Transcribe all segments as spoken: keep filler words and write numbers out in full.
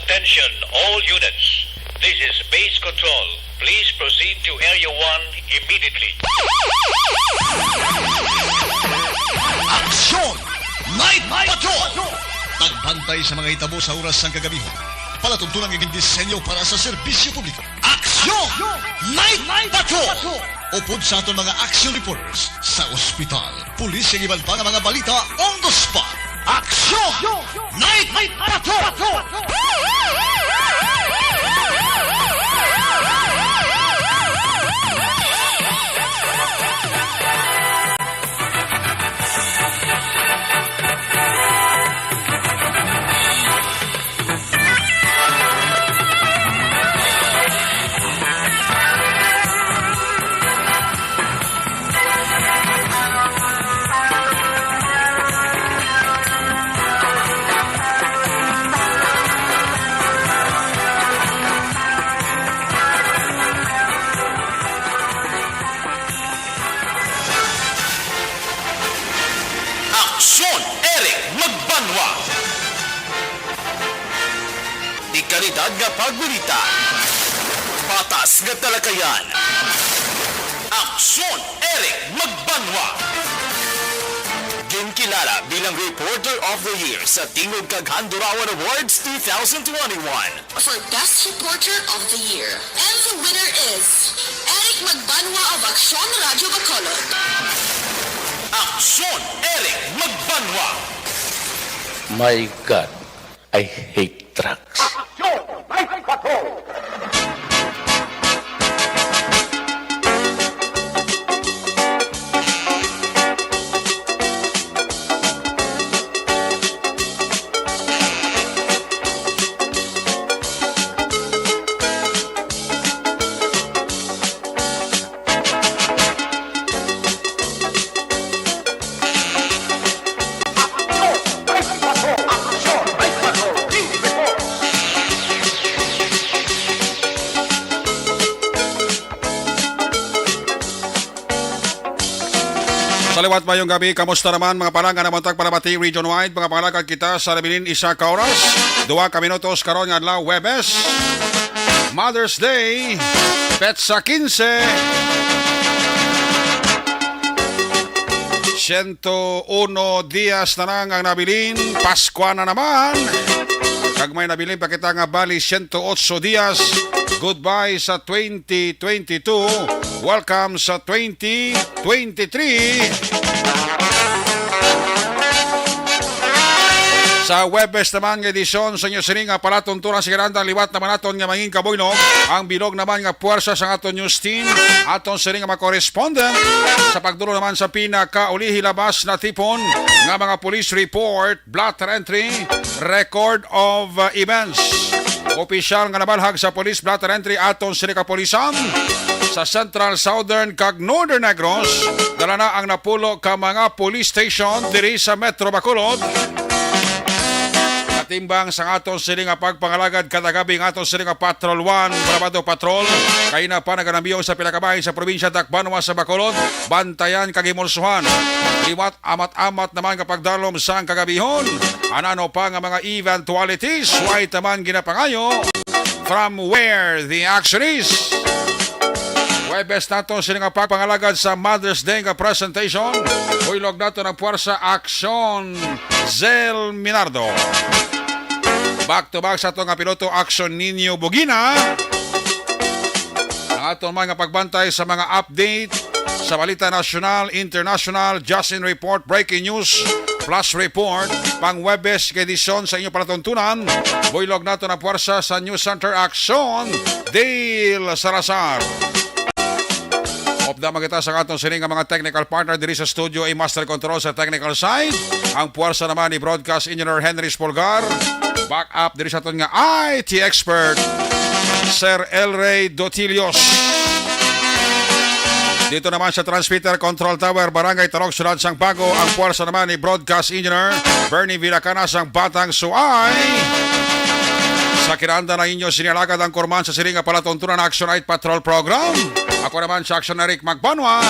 Attention, all units. This is base control. Please proceed to Area one immediately. Aksyon! Night Patrol! Pagbantay sa mga hitabo sa oras sang kagabi. Palatuntunan nga gindisenyo para sa serbisyo publiko. Aksyon! Night Patrol! Upod sa aton mga action reporters sa ospital, pulis, kag iban pa nga mga balita on the spot. Aksyon! Night Patrol! Aksyon, Eric Magbanwa. Di kalidad nga pagbalita. Patas nga talakayan. Aksyon, Eric Magbanwa. Ginkilala bilang Reporter of the Year sa Tingog kag Handurawan Awards two thousand twenty-one. For Best Reporter of the Year. And the winner is Eric Magbanwa of Aksyon Radyo Bacolod. Aksyon, Eric Magbanwa. My God, I hate drugs. Aksyon! Night Patrol! Sa liwat, mayong gabi. Kamusta naman, mga palangga, naman tag palabati region-wide? Mga palangga, kita sa nabilin isa ka oras, duha ka minutos karon nga adlaw, Huwebes, Mother's Day, petsa quince. Siyento uno dias na lang ang nabilin, Paskwa na naman. Kag may nabilin pa kita nga bali siyento otso dias. Goodbye sa twenty twenty-two. Welcome sa twenty twenty-three. Sa Huwebes naman nga edisyon sa inyo sini nga palatuntunan sa Granda, liwat naman naton nga mangin kabuylog ang bilog naman nga puwersa sa aton news team, aton sini nga mga correspondent sa pagduro naman sa pinakaulihi labas na tipon nga mga police report, blotter entry, record of, uh, events. Opisyal nga nabalhag sa police blotter entry aton sini kapulisan sa Central, Southern, kag Northern Negros. Dala na ang napulo ka mga police station diri sa Metro Bacolod. Katimbang sa aton sini nga pagpangalagad kada gabi nga aton sini nga Patrol One, Barabado Patrol, kaina pa naganamiyo sa pila ka bahin sa probinsya Tacbanwa sa Bacolod, bantayan kag himulsuhan. Liwat amat-amat naman nga pagdalom sang kagabihon. Ano-ano pa nga mga eventualities, way taman ginapangayo. From where the action is. Huwebes nato sini nga pagpangalagad sa Mother's Day nga presentation. Huylog nato ng puwersa, Aksyon Zell Minardo. Back to back sa ato nga piloto, Aksyon Nino Bugina. Ang aton mga pagbantay sa mga update sa balita nasyonal, international, Justin Report, breaking news, plus report, pang Huwebes nga edisyon sa inyo palatuntunan. Buylog nato na puwersa sa News Center Action, Dale Salazar. Upda man kita sa aton sini nga mga technical partner diri sa studio, A Master Control sa technical side. Ang puwersa naman ni Broadcast Engineer Henry Spolgar. Back up diri sa aton nga I T expert, Sir Elray Dotilios. Dito naman sa Transmitter Control Tower, Barangay Tarok, Siyudad sang Bago, ang puwersa naman ni Broadcast Engineer Bernie Villacana sang Batang Suay. Sa kinanda na inyo, sini alagad ang kurman sa sini nga palatuntunan na Action Night Patrol Program. Ako naman sa Action Eric Magbanwa.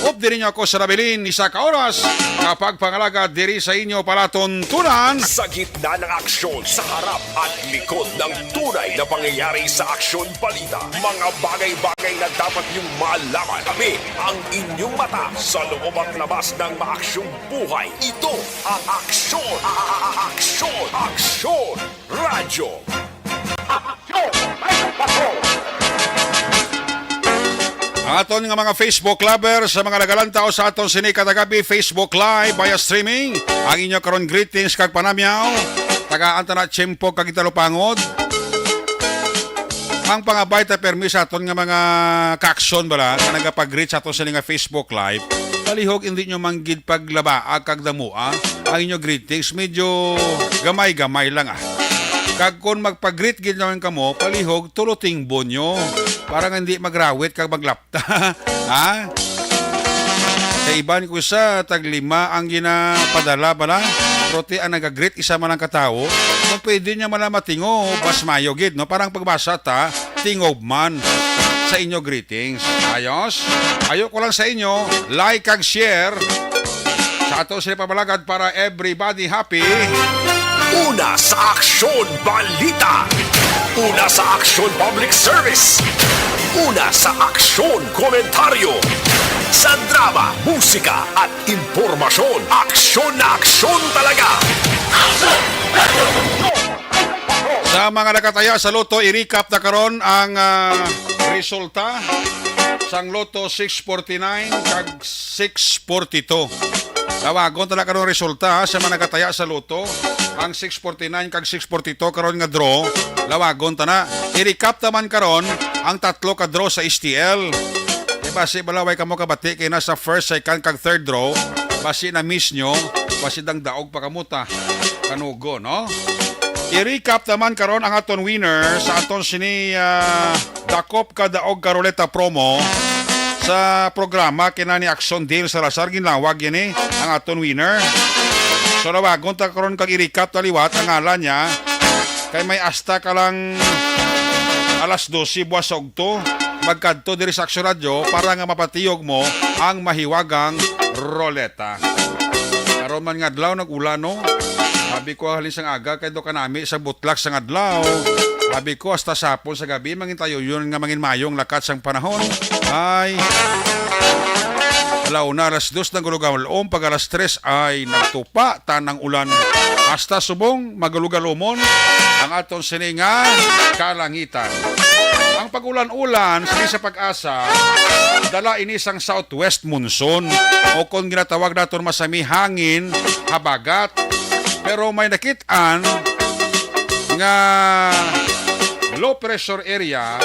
Updi ninyo ako sa nabilin ni sa ka oras nga pagpangalagad diri sa inyo palatuntunan. Sa gitna ng aksyon, sa harap at likod ng tunay na pangyayari sa aksyon balita, mga bagay-bagay na dapat niyong malaman. Kami ang inyong mata sa loob at labas ng maaksyong buhay. Ito ang Aksyon, Aksyon, Aksyon Radyo. Ang aton nga mga Facebook lovers, sa mga nagalantaw sa aton sini kada gabi, Facebook Live via streaming, ang inyo karon greetings kag panamyaw. Tagaan ta na tiyempo kag italupangod. Ang pangabay ta permi sa aton nga mga kaaksyon bala nga nagapag-greet sa aton sini nga Facebook Live. Palihog, hindi nyo man gid paglabaag kag damoa ang inyo greetings. Medyo gamay-gamay lang, ah. Kag kung magpag-greet gid naman kamo, palihog, tulutingbon nyo para nga hindi magrawit kag maglapta. Ha? Sa iban ko, isa, tag lima ang ginapadala bala. Pero ti ang nagagreet, isa man lang katawo. Kung pwede niya man lang matingo, mas mayo gid, no? Parang pagbasa ta, tingob man sa inyo greetings. Ayos? Ayo ko lang sa inyo, like kag share sa ato sila pamalagad para everybody happy. Una sa Aksyon Balita. Una sa Aksyon Public Service. Una sa Aksyon Komentaryo. Sa drama, musika at impormasyon. Aksyon na aksyon talaga. Sa mga nakataya sa loto, i-recap na karon ang ah, resulta sang loto six forty-nine kag six forty-two. Lawagon ta na karon resulta, ha, sa mga nakataya sa loto, ang six forty-nine kag six forty-two karon nga draw. Lawagon ta na. I-recap ta man karon ang tatlo ka draw sa S T L. Di basi bala way kamo kabati kay na sa first, second kag third draw. Basi na miss nyo, basi dang daog pa kamo ta. Kanugo, no? I-recap naman karon ang aton winner sa aton sini ah, Dakop ka Daog ka Ruleta promo sa programa kina ni Aksyon Dale Salazar. Ginlawag ini ang aton winner. So, lawagon ta karon kag i-recap ta liwat ang ngalan niya. Kay may asta ka lang alas dose buwas sa ugto, magkadto diri sa Aksyon Radyo para nga mapatiyog mo ang mahiwagang roleta. Karon man nga adlaw, nag-ulan, no? Sabi ko, halin sang aga, kay do kanami sa butlak sang adlaw. Sabi ko, hasta sapon sa gabi, mangin tayo yun nga mangin mayong lakat sang panahon. Ay, alaw na, alas dos, nagulugaw-om, pag alas tres, ay, nagtupa, tanang ulan. Hasta subong, magulugalumon, ang aton sini nga kalangitan. Ang pag-ulan-ulan, sini sa pag-asa, dala ini sang southwest monsoon, o kung ginatawag naton masami, hangin habagat. Pero may nakit-an nga low pressure area.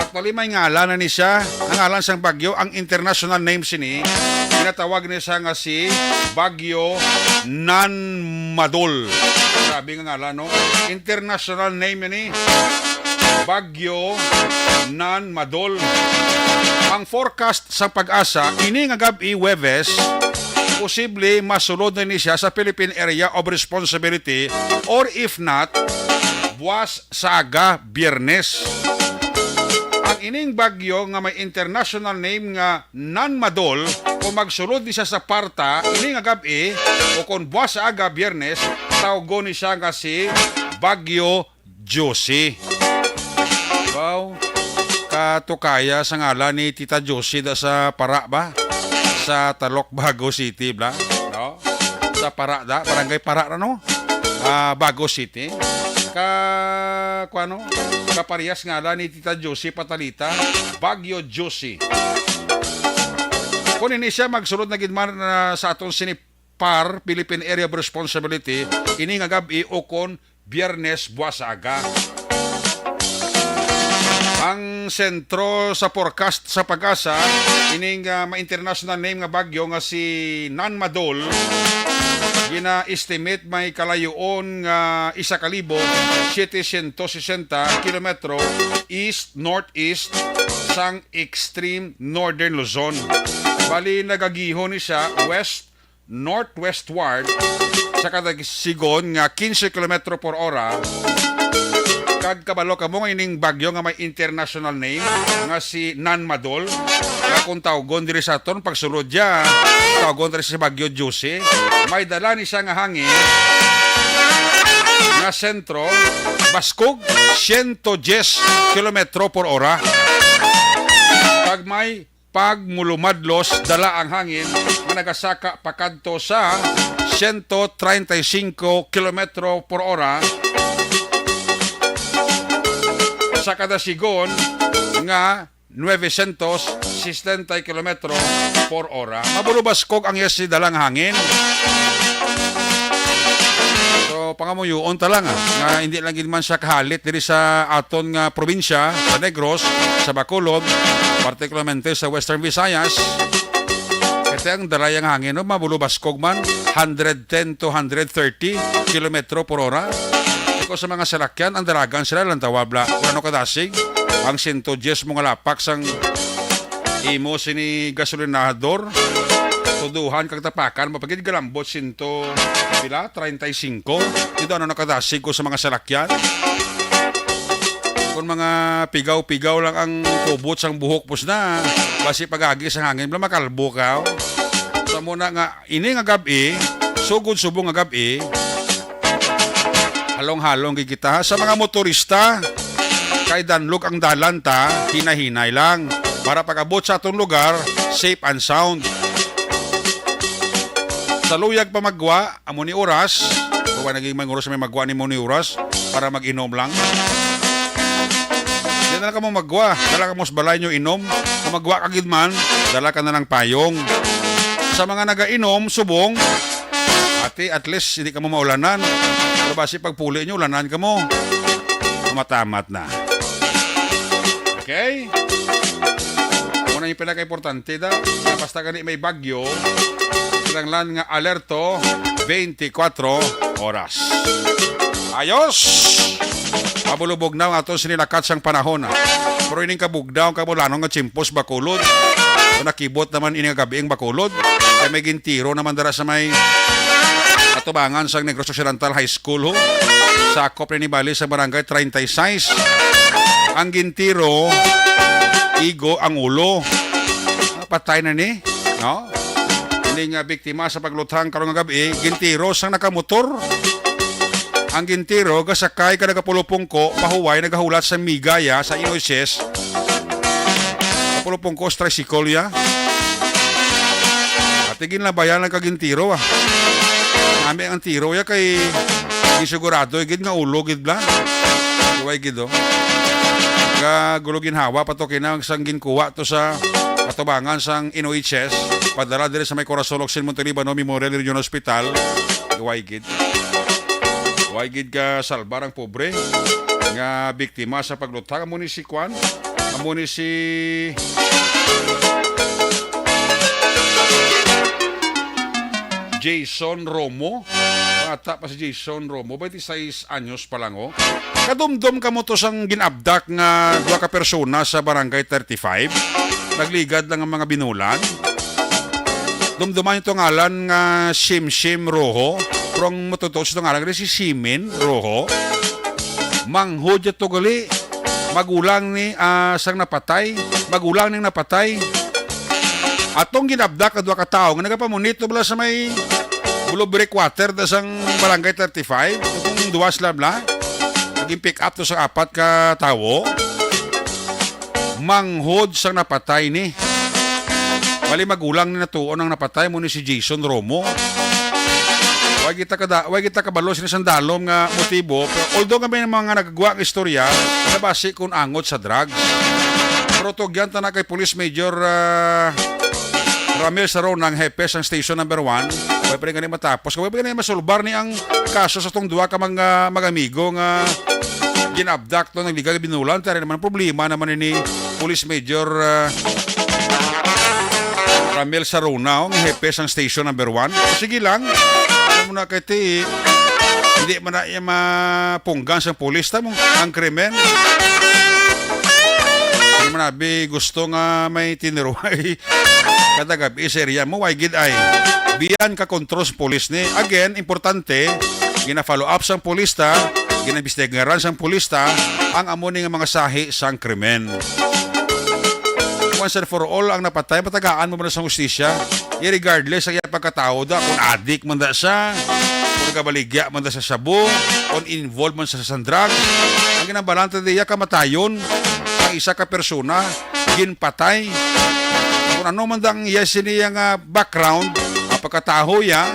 Actually, may ngalan na ni siya. Ang ngalan sang bagyo, ang international name sini, ginatawag ni siya nga si Bagyo Nanmadol. Sabi nga ngalan, no? International name ni Bagyo Nanmadol. Ang forecast sa pag-asa, ini nga gab-i, Huwebes, posible masulod na ni siya sa Philippine Area of Responsibility, or if not, buwas sa aga, Biyernes. Ang ining bagyo nga may international name nga Nanmadol, kung magsulod ni siya sa Parta ini nga gab-i, o kung buwas sa aga, Biyernes, tawgon ni siya nga si Bagyo Josie. Wow. Katukaya sa ngalan ni Tita Josie da sa Para ba? Sa Talok, Bago City, bla? No? Sa Para da, Barangay Para na, no? Ah, Bago City. Ka, kuano? Kaparehas ngalan ni Tita Josie Patalita, Bagyo Josie. Kung ini siya magsulod na gid man, ah, sa aton sini par, Philippine Area of Responsibility, ini nga gab-i o kon Biyernes buwas sa aga. Ang sentro sa forecast sa pag-asa, ining, ah, may international name nga bagyo nga si Nanmadol, gina-estimate may kalayoon nga isa ka libo setecientos sesenta kilometro east-northeast sang extreme northern Luzon. Bali, nagagihon ni siya west northwestward sa kada sigon nga quince kilometro por ora. Kag kabalo kamo nga ining bagyo nga may international name nga si Nanmadol, nga kung tawgon diri sa aton pagsulod ya, tawgon diri sa Baguio Juicy, may dala ni siya nga hangin nga sentro, baskog, siyento diyes kilometro por ora. Pag may pagmulumadlos, dala ang hangin nga nagasaka pakadto sa siyento treinta y cinco kilometro por ora sa kada sigon nga nuwesyentos sesenta kilometro por ora. Mabulubaskog ang yes ni dalang hangin. So, pangamuyoon ta lang, ah, nga hindi lang gid man siya kahalit diri sa aton nga probinsya, sa Negros, sa Bacolod, partikularmente sa Western Visayas. Kasi ang dala yang hangin, no, mabulubaskog man, hundred ten to hundred thirty kilometro por ora. Ikaw sa mga salakyan, ang dalagan sila lang tawabla. Kung ano kadasig, ang siyento diyes mo nga lapak sang imo sini gasolinador, tuduhan kag tapakan, mapagid galambot siyento, pila? Treinta y cinco. Dito ano nakadasig ko sa mga salakyan. Kung mga pigaw-pigaw lang ang kubot sang buhok, pus na, basi pagagi sang hangin, bala makalbo ka, oh. Sa muna nga, ini nga gab-i, sugod subong nga gab-i, halong-halong gid kita, ha. Sa mga motorista, kay danlog ang dalan ta, hinay-hinay lang. Para pag-abot sa atong lugar, safe and sound. Sa luyag pa magwa, amo ni oras. Kung naging may oras, may magwa ni mo ni oras para mag-inom lang. Di na lang kamo magwa. Dala kamo sa balay nyo inom. Kung magwa ka gid man, dala ka na lang payong. Sa mga nagainom, subong, ati, at least, hindi kamo maulanan. Pero basi pagpuli nyo, ulanan kamo. Matamat na. Okay? Muna yung pinaka-importante da. Na basta gani may bagyo, kinahanglan nga alerto, twenty-four oras. Ayos! Mabulubog na ang aton sinilakat sang panahon, ah. Pero ining kabugnaw, kabulanon nga chimpos Bacolod. So, nakibot naman ini nga gabi ang Bacolod. Kay may gintiro naman dara sa may atubangan sang Negros Occidental High School, ho. Sakop ni bali sa barangay treinta y seis. Ang gintiro, igo ang ulo. Patay na ni, no? Ini nga biktima sa pagluthang karong nga gabi, gintiro sang nakamotor. Ang gintiro, gasakay ka nagapulupungko, pahuway, nagahulat sa migaya, sa inoises. Kapulupungko, sa tricycle ya. Ati ginlabayan lang kag gintiro, ah. Nami ang tiro ya kay gisigurado gid nga ulo gid bla. Way gid, oh. Kagulo ginhawa pa to kinang sang ginkuha to sa atubangan sang N O H S, padala diri sa may Corazon Locsin Montelibano Memorial Regional Hospital. Way gid. Way gid ka salbar ang pobre nga biktima sa pagluthang. Amo ni si Kwan, amo ni si Jason Romo. Bata pa si Jason Romo, twenty-six anyos pa lang, oh. Kadumdom kamo to sang ginabdak nga duha ka persona sa Barangay thirty-five. Nagligad lang ang mga binulan. Dumduman yung ngalan nga Shimshim Rojo. Pero ang matutuo sa ngalan nga si Simin Rojo. Manghod ya to gali. Magulang ni, ah, sang napatay. Magulang ning napatay. Atong ginabdak ang duha ka tawo nga nagapamunit bala sa may Blueberry Quarter da sang Barangay thirty-five. Kung duwa sila bala, naging pick up to sa apat ka tawo. Manghod sang napatay ni. Bali, magulang ni natuon ang napatay, mo ni si Jason Romo. Way kita kada, way kita kabalo sini sang dalom nga motibo. Pero although kami mga nagagwa nga istorya, nabasi kung angot sa drugs. Pero tugyan ta na kay Police Major, ah, Ramil Sarona, ang hepe sang Station Number One. Way pa rin gani matapos. Way pa rin masulbar ni ang kaso sa tong duha ka mga mag-amigo nga ginabdak to, nagligad, binulan. Tari naman, problema naman ni Police Major, ah, Ramil Saruna, ang hepe sang Station Number One. Sige lang. Alam mo na kay ti, hindi man na iya mapunggan sa pulis ta mo ang krimen. Hindi man abi gusto nga may tiniruway kada gabi sa area mo, way gid ay. Biyan ka kontrol sa pulis ni. Again, importante, gina-follow up sang pulis ta, ginabistigaran sang pulis ta ang amo ni nga mga sahi sang krimen. once and for all ang napatay, matagaan mo man sa hustisya. Irregardless ang iya pagkatawo da, kung adik man da siya, kung nagabaligya man da sa shabu, kung involved man sa, sa drugs. Ang ginambalanta diya, kamatayon ang isa ka persona, ginpatay. Kung ano man da ang iya siniya nga background, ang pagkatawo iya,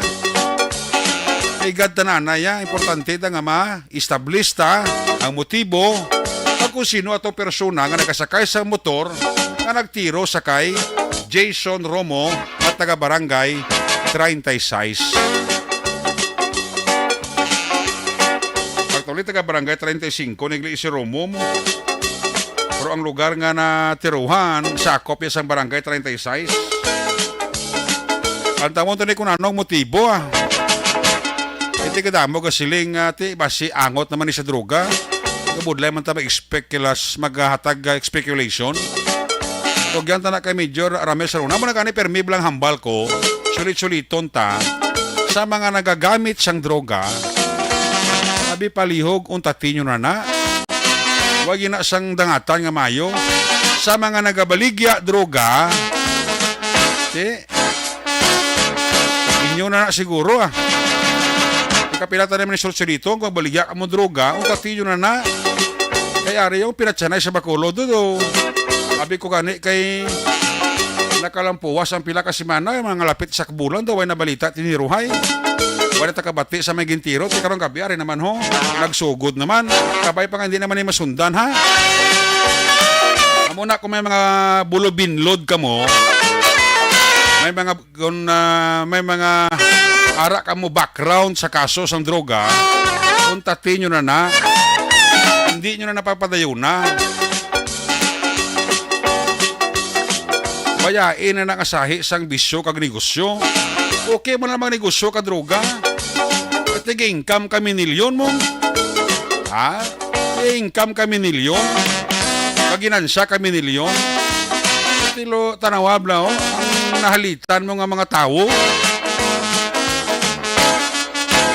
kay God tanana iya, importante da nga ma-establish ta ang motibo kag kung sino ato persona nga nakasakay sa motor nga nagtiro sa kay Jason Romo at taga Barangay treinta y seis. Actually, taga Barangay treinta y cinco ni si Romo mo. Pero ang lugar nga natiruhan, sakop iya sang Barangay treinta y seis. Ang tawon to ni kung anong motibo, ah. Iti kadamo ka siling, ah, ti, basi angot naman ni sa droga. Kabudlay man ta mag-speculas-, maghatag, ah, speculation. Tugyan ta na kay Major Ramirez Saruna. Mo na gani, permi lang hambal ko, sulit-suliton ta sa mga nagagamit sang droga. Abi palihog, untatinyo na na. Wa gyud na sang dangatan nga mayo. Sa mga nagabaligya droga, ti, inyo na na siguro, ah. Kapila ta naman ni Sorsorito, kung baligya ka mo droga, untatinyo na na. Kay ari yung pinatsanay sa Bacolod, do. Abi ko gani kay nakalampuwas ang pila ka semana, mga lapit sa bulan daw, way nabalita, tiniruhay. Wala ta kabati sa may gintiro, ti karong gabi, ari naman ho, nagsugod naman. Kabay pa nga, hindi naman ni masundan, ha? Amo na, kung may mga bulobinlod ka mo, may mga, kung, ah, may mga ara ka mo background sa kaso sang droga, untatinyo na na. Hindi nyo na napapadayon na. Bayain na nakasahi sang bisyo kag negosyo. Okay mo na magnegosyo ka droga. Tig-income ka minilyon mo. Ha? Income ka minilyon. Kaginansya ka minilyon. Tilo, tanawa bla, oh. Ang nahalitan mo nga mga tawo.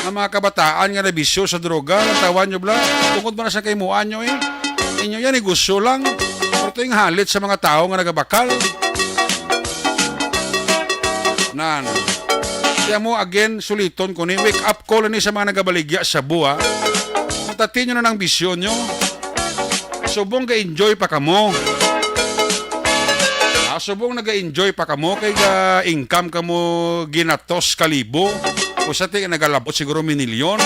Ang mga kabataan nga nabisyo sa droga, natawan nyo bla. Tungod mo na sa kaimuan nyo eh. Inyo yan, negosyo lang. Pero ito yung halit sa mga tao nga nagabakal. Nan. Kaya mo, again, suliton ko ni, wake up call ni sa mga nagabaligya sa buwa. Matati nyo na ng bisyo nyo. Subong ga-enjoy pa kamo. Ah, subong naga-enjoy pa kamo kay ga-income kamo ginatos kalibo. Usa ti nagalabot siguro minilyon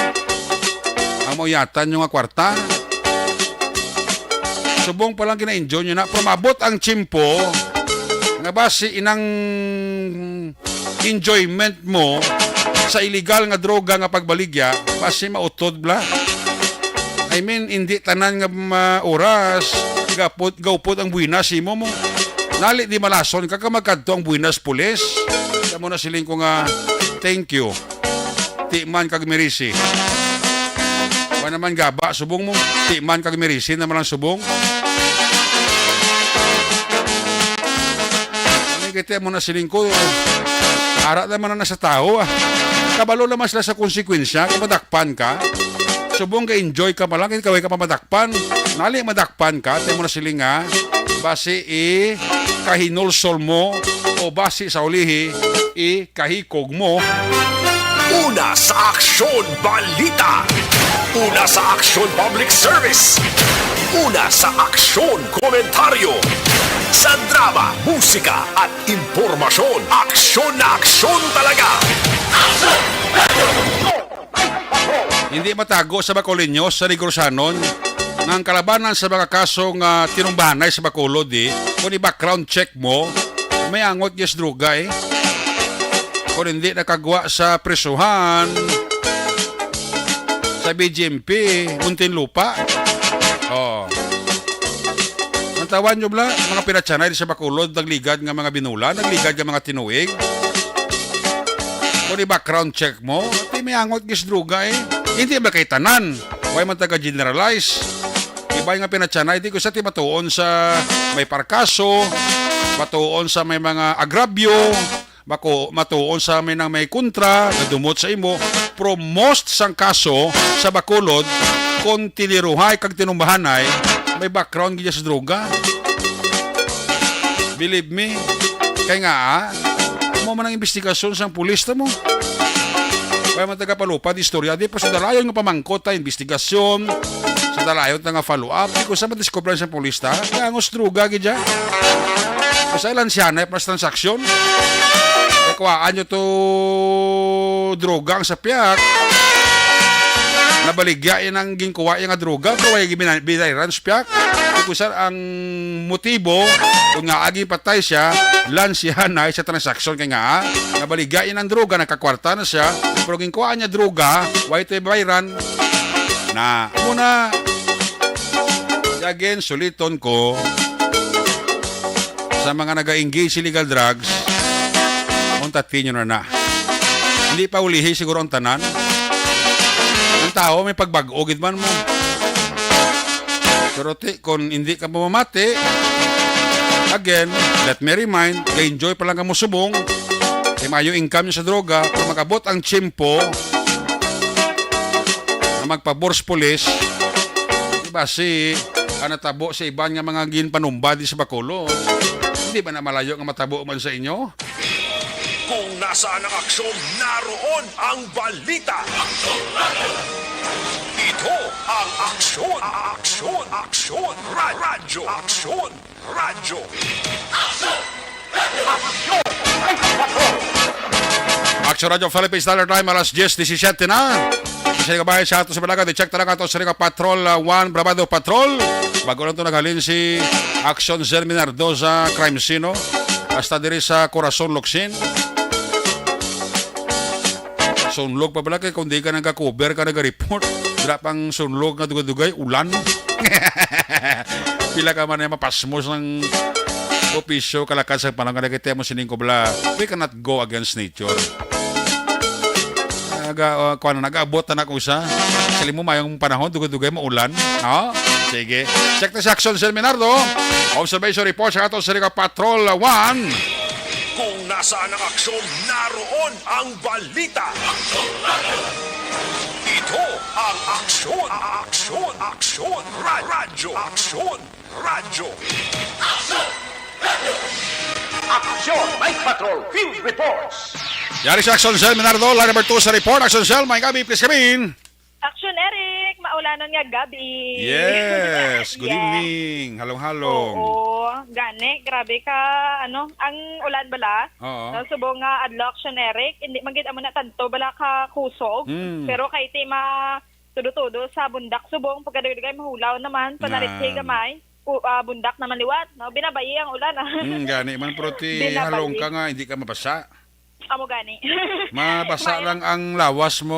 ang mauyatan nyo nga kwarta. Subong pa lang gina-enjoy nyo na. Pero maabot ang tiyempo nga basi inang enjoyment mo sa illegal nga droga nga pagbaligya, basi mautod bla. I mean, hindi tanan nga ma-, oras, gapot, gaupod ang buwinas imo mo. Nali di malason ka, ka magkadto ang buwinas pulis. Kamo na siling ko nga, thank you. Ti man kag Merisi. Wa naman gaba, subong mo. Ti man kag Merisi naman ang subong. Ano yung kiti mo na siling ko? Ara naman na sa tao, ah. Kabalo naman sila sa konsekwensya. Kung madakpan ka, subong ga-enjoy ka pa lang, kay kaway ka pa madakpan. Nali madakpan ka, ti mo na siling nga, basi i kahinulsol mo, o basi sa ulihi, i kahikog mo. Una sa aksyon, balita. Una sa aksyon, public service. Una sa aksyon, komentaryo. Sa drama, musika, at impormasyon, aksyon na aksyon talaga. Hindi matago sa Bacolodnon sa Negros-anon nga ang kalabanan sa mga kaso nga tinumbahanay sa Bacolod, eh, kung i-background check mo, may angot yes droga, eh. Kung hindi nakagwa sa prisuhan, sa B G M P, Muntinlupa. Oh. Ang tawan nyo bla, mga pinatsanay di sa Bacolod, nagligad nga mga binula, nagligad nga mga tinuig. Kung i-background check mo, ti may angot gis droga, eh. Hindi ba kay tanan? Way man taga generalize. Iba nga pinatsanay, di ko sa ti matuon sa may parkaso, matuon sa may mga agrabyo, mako-, matuon sa may nang may kontra, nadumot sa imo, pero most sang kaso sa Bacolod, kung tiniruhay kag tinumbahanay, may background gid sa droga. Believe me. Kay nga, ah, amo man ang investigasyon sang pulis ta mo. Kaya man taga palupad, istorya, di pa sa dalayon nga pamangkot ta, investigasyon, sa dalayon ta nga follow-up, di ko sa madiscover sa pulis ta, kaya angos droga, gid siya. Kasi lansianay pa sa transaksyon. Kaya kuhaan nyo to droga ang sapyak. Nabaligya yan ang ginkuha niya nga droga, pero way gibina-, binayran sa piak. Kung saan ang motibo, kung nga agi patay siya, lansihan na sa transaksyon kay nga, ah, nabaligya yan ang droga, nakakwarta na siya, pero ginkuha niya droga, way to bayran na. Muna, again, suliton ko, sa mga naga-engage sa illegal drugs, untatin nyo na na. Hindi pa ulihi siguro ang tanan. Ang tao may pagbag-o gid man mo. Pero ti, kung hindi ka mamamati, again, let me remind, ga-enjoy pa lang ka mo subong, kay maayo income niya sa droga, kung mag-abot ang tiyempo na magpabor sa pulis, di ba si, ang natabo sa iban nga mga ginpanumba di sa Bacolod? Hindi ba na malayo nga matabo man sa inyo? Kung nasaan ang aksyon, naroon ang balita. Ito ang Aksyon, Aksyon, Aksyon, Ra-, Radyo, Aksyon, Radyo. Aksyon Radyo Philippines, Standard Time, alas diyes disisiyete na. Sa mga kabayan sa ato sa Balaga, i-check talaga ato sa mga Patrol, ah, one, Brabado Patrol. Bago lang to naghalin si Aksyon Zerminardo sa crime scene, no? Hasta diri sa Corazon, Locsin. Sunlog pa pala kay kung di ka nagka-cover ka, nag-report. Wala pang sunlog nga dugay-dugay, ulan. Pila ka man ay mapasmos ng opisyo, kalakad sa panahon nga nakita mo sining kubla. We cannot go against nature. Naga, uh, kuwan na, nag-abot na ako sa, sa limo mayong panahon, dugay-dugay maulan. No? Sige. Check the section, Sir Minardo. Observation report sa ato sa Riga Patrol one. Kung nasaan ang aksyon, naroon ang balita. Ito ang Aksyon, Aksyon, Aksyon, Ra-, Radyo, Aksyon, Radyo. Aksyon, Night Patrol, Field Reports. Yari sa Aksyon Cell, Minardo, line number two sa report. Aksyon Cell, may gabi, please come in. Action, Eric! Maulanon nga gabi. Yes! Good Yeah. evening! Halong-halong! Oo, gani, grabe ka, ano, ang ulan bala. Oo. No, subong nga adlaw, Action, Eric, hindi man gid amo na tanto bala ka kusog. Mm. Pero kay ti ma-, tudo-tudo sa bundak subong, pagkadugay mahulaw naman, panarit Nan. gamay. U-, ah, bundak naman liwat, no? Binabayi ang ulan, ah. Mm, gani man, pero ti Binabayi. halong ka nga, hindi ka mabasa. Amo gani. Mabasa May lang ang lawas mo,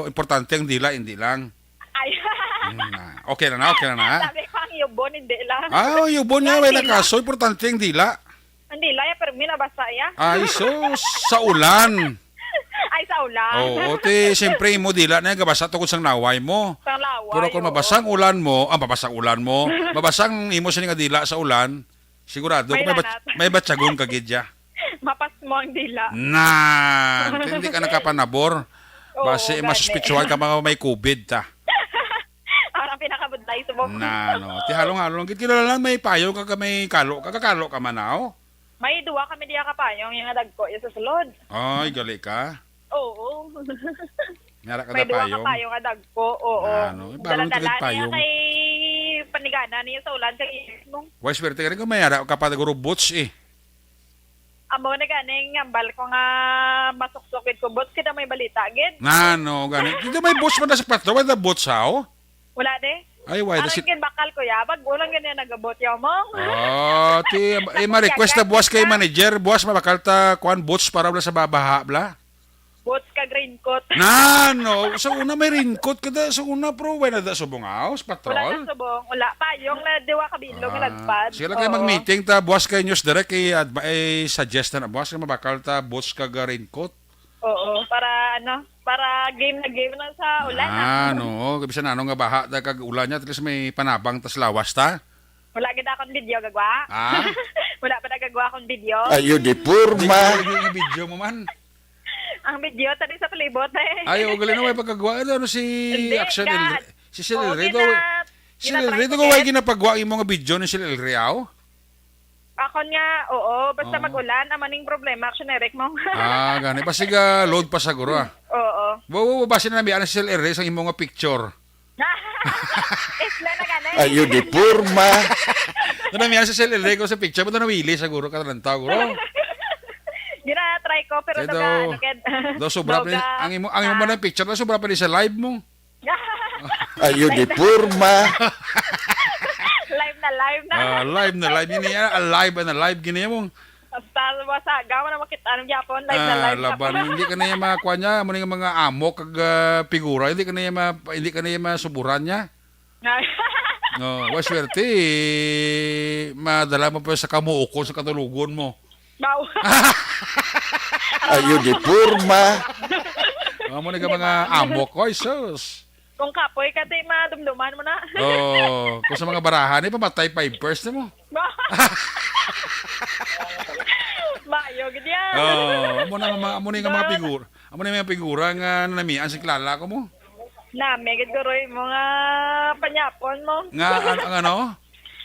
importante ang dila, hindi lang. Ay. Mm, na. Okay na na, okay na na. Sabi ko ang yubon, hindi lang. Ah, yubon nga, Ang wala dila. kaso, importante ang dila. Ang dila, ya, pero may nabasa, ya. Ay, sus, sa ulan. Ay, sa ulan. Oo, ti, siyempre, imo dila na gabasa tungod sang laway mo. Sa laway, Pero kung oo. mabasa ang ulan mo, ah, mabasa ang ulan mo, mabasa ang imo sini nga dila sa ulan, sigurado May may bat-, lanat. may batyagon ka gid ya. Mapas mo ang dila. Nan, hindi ka nakapanabor. Oo, Basi gani. masuspitsuhan ka mga may covid ta. Ang pinakabudlay subong. Na, no. Ti halong-halong gid, kilala lang, may payong ka, ka may kalo ka, kakalo ka man, aw? May duwa kami diya ka payong, yung nga dagko, yung sa sulod. Ay, gali ka. Oo. May ara ka May na duwa ka payong? payong nga dagko, oo. Ano, balon ka Dala-dala niya nagpayong. kay panigana niya sa ulan sa ilis mo. Way swerte ka rin kung may ara ka pa, siguro boots, eh. Amo na gani, ngambal ko nga masuksok gid ko boots, kita may balita gid. Na, no, gani. Dito may boots man na sa patro, wala boots, ha, oh? Wala, de. Ay, why? Aron Does it gid bakal ko, ya. Bag-o lang gani nagabot, ya, mo. Ah, ti, eh, ma-request na buwas kay manager, buwas mabakal ta, kuan, boots para wala sa babaha, bla? Boots kag raincoat. Na, no. Sa una may raincoat ka da. Sa una, pro, wala na da subong, aw, sa Wala patrol. na subong. Wala. Payong na, diwa ka bilog, Ah, lagpad. sige lang kayo Oo. mag-meeting ta. Buwas kay News Direct, kay adv-, ay suggest na na. Buwas kay mabakal ta, boots kag, ah, raincoat. Oo, para ano, para game na game na sa ulan, Ah, ah. no. Kay bisan ano nga baha, da kag ulan niya, at least may panabang tas lawas ta. Wala gid akong video gagwa. Ah? Wala pa nagagwa akong video. Ayo, di porma. Ay, yung video mo man. Ang video tadi sa palibot, eh. Ay, o, galing na may pagkagwa. Ano, ano si Hindi, Action El ga-, Rey? Si Sir oh, El Rey daw, gina-, si Sir El Rey gina-try daw, ko, way eh. ginapagwa yung mga video ni Sir El Rey, aw? Akon nga, oo, basta Oo. mag-ulan, amo ning problema, Action Eric mo. Ah, gani. Basig, ah, load pa siguro, ah. Oo. Wa, wa, wa, basi na namian si Sel Ere sa imo nga picture. Isla na gani. Ayo, di porma. Namian si Sel Ere ko sa picture, pero nawili siguro ka lang tao, bro. Gina-try ko, pero Kaya daw, daw, ano, kaya daw sobra pa rin, daw ga-, ang imo, ang imo ah. man ang picture, daw sobra pa rin sa live mo. Ayo, di porma. Live na live na. Ah, live na live. Yun yan, alive and alive, gini mo. Basta, basta, gawa na makita ng Japon, live na Ah, live na. laban. Hindi ka na yung mga kwan niya, amo na yung mga amok kag, ah, figura. Hindi ka na yung mga, hindi ka na yung mga suburan niya. No, wa swerte, eh, madala mo pa sa kamuukon sa katulugon mo. Baw. Ayo, di porma. Amo na ka Hindi mga ba? amok. Oy, sus. Kung kapoy ka, di madumduman mo na. Oh, kung sa mga barahan, eh, pamatay five first mo. Mayo, gid yan. Oh, amo na nga mga, amo na nga mga Ba? figura. Amo na yung mga figura nga namian sa kilala ko mo. Nami, gid guroy mo nga panyapon mo. Nga, an-, ang ano?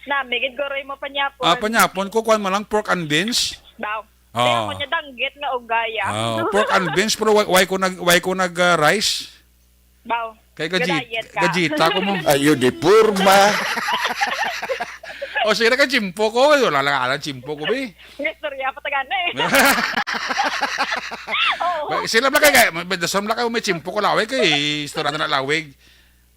Nami, gid guroy mo panyapon. Ah, panyapon ko, kuwan mo lang, pork and beans. Daw. Oh. Kaya ako niya danggit nga ugaya. Oh, pork and beans, pero why, why ko nag, why ko nag, ah, rice? Baw. Kay gaji-, Ga-diet ka. gajita ko mo. Ayo, di porma. O sige, nagajimpo ko. Wala lang alam, jimpo ko, bi. Ang istorya pa taga na eh. Oo. Ba, sila lang kay, may dasam lang kayo, may jimpo ko lawig, kay istorya na lawig.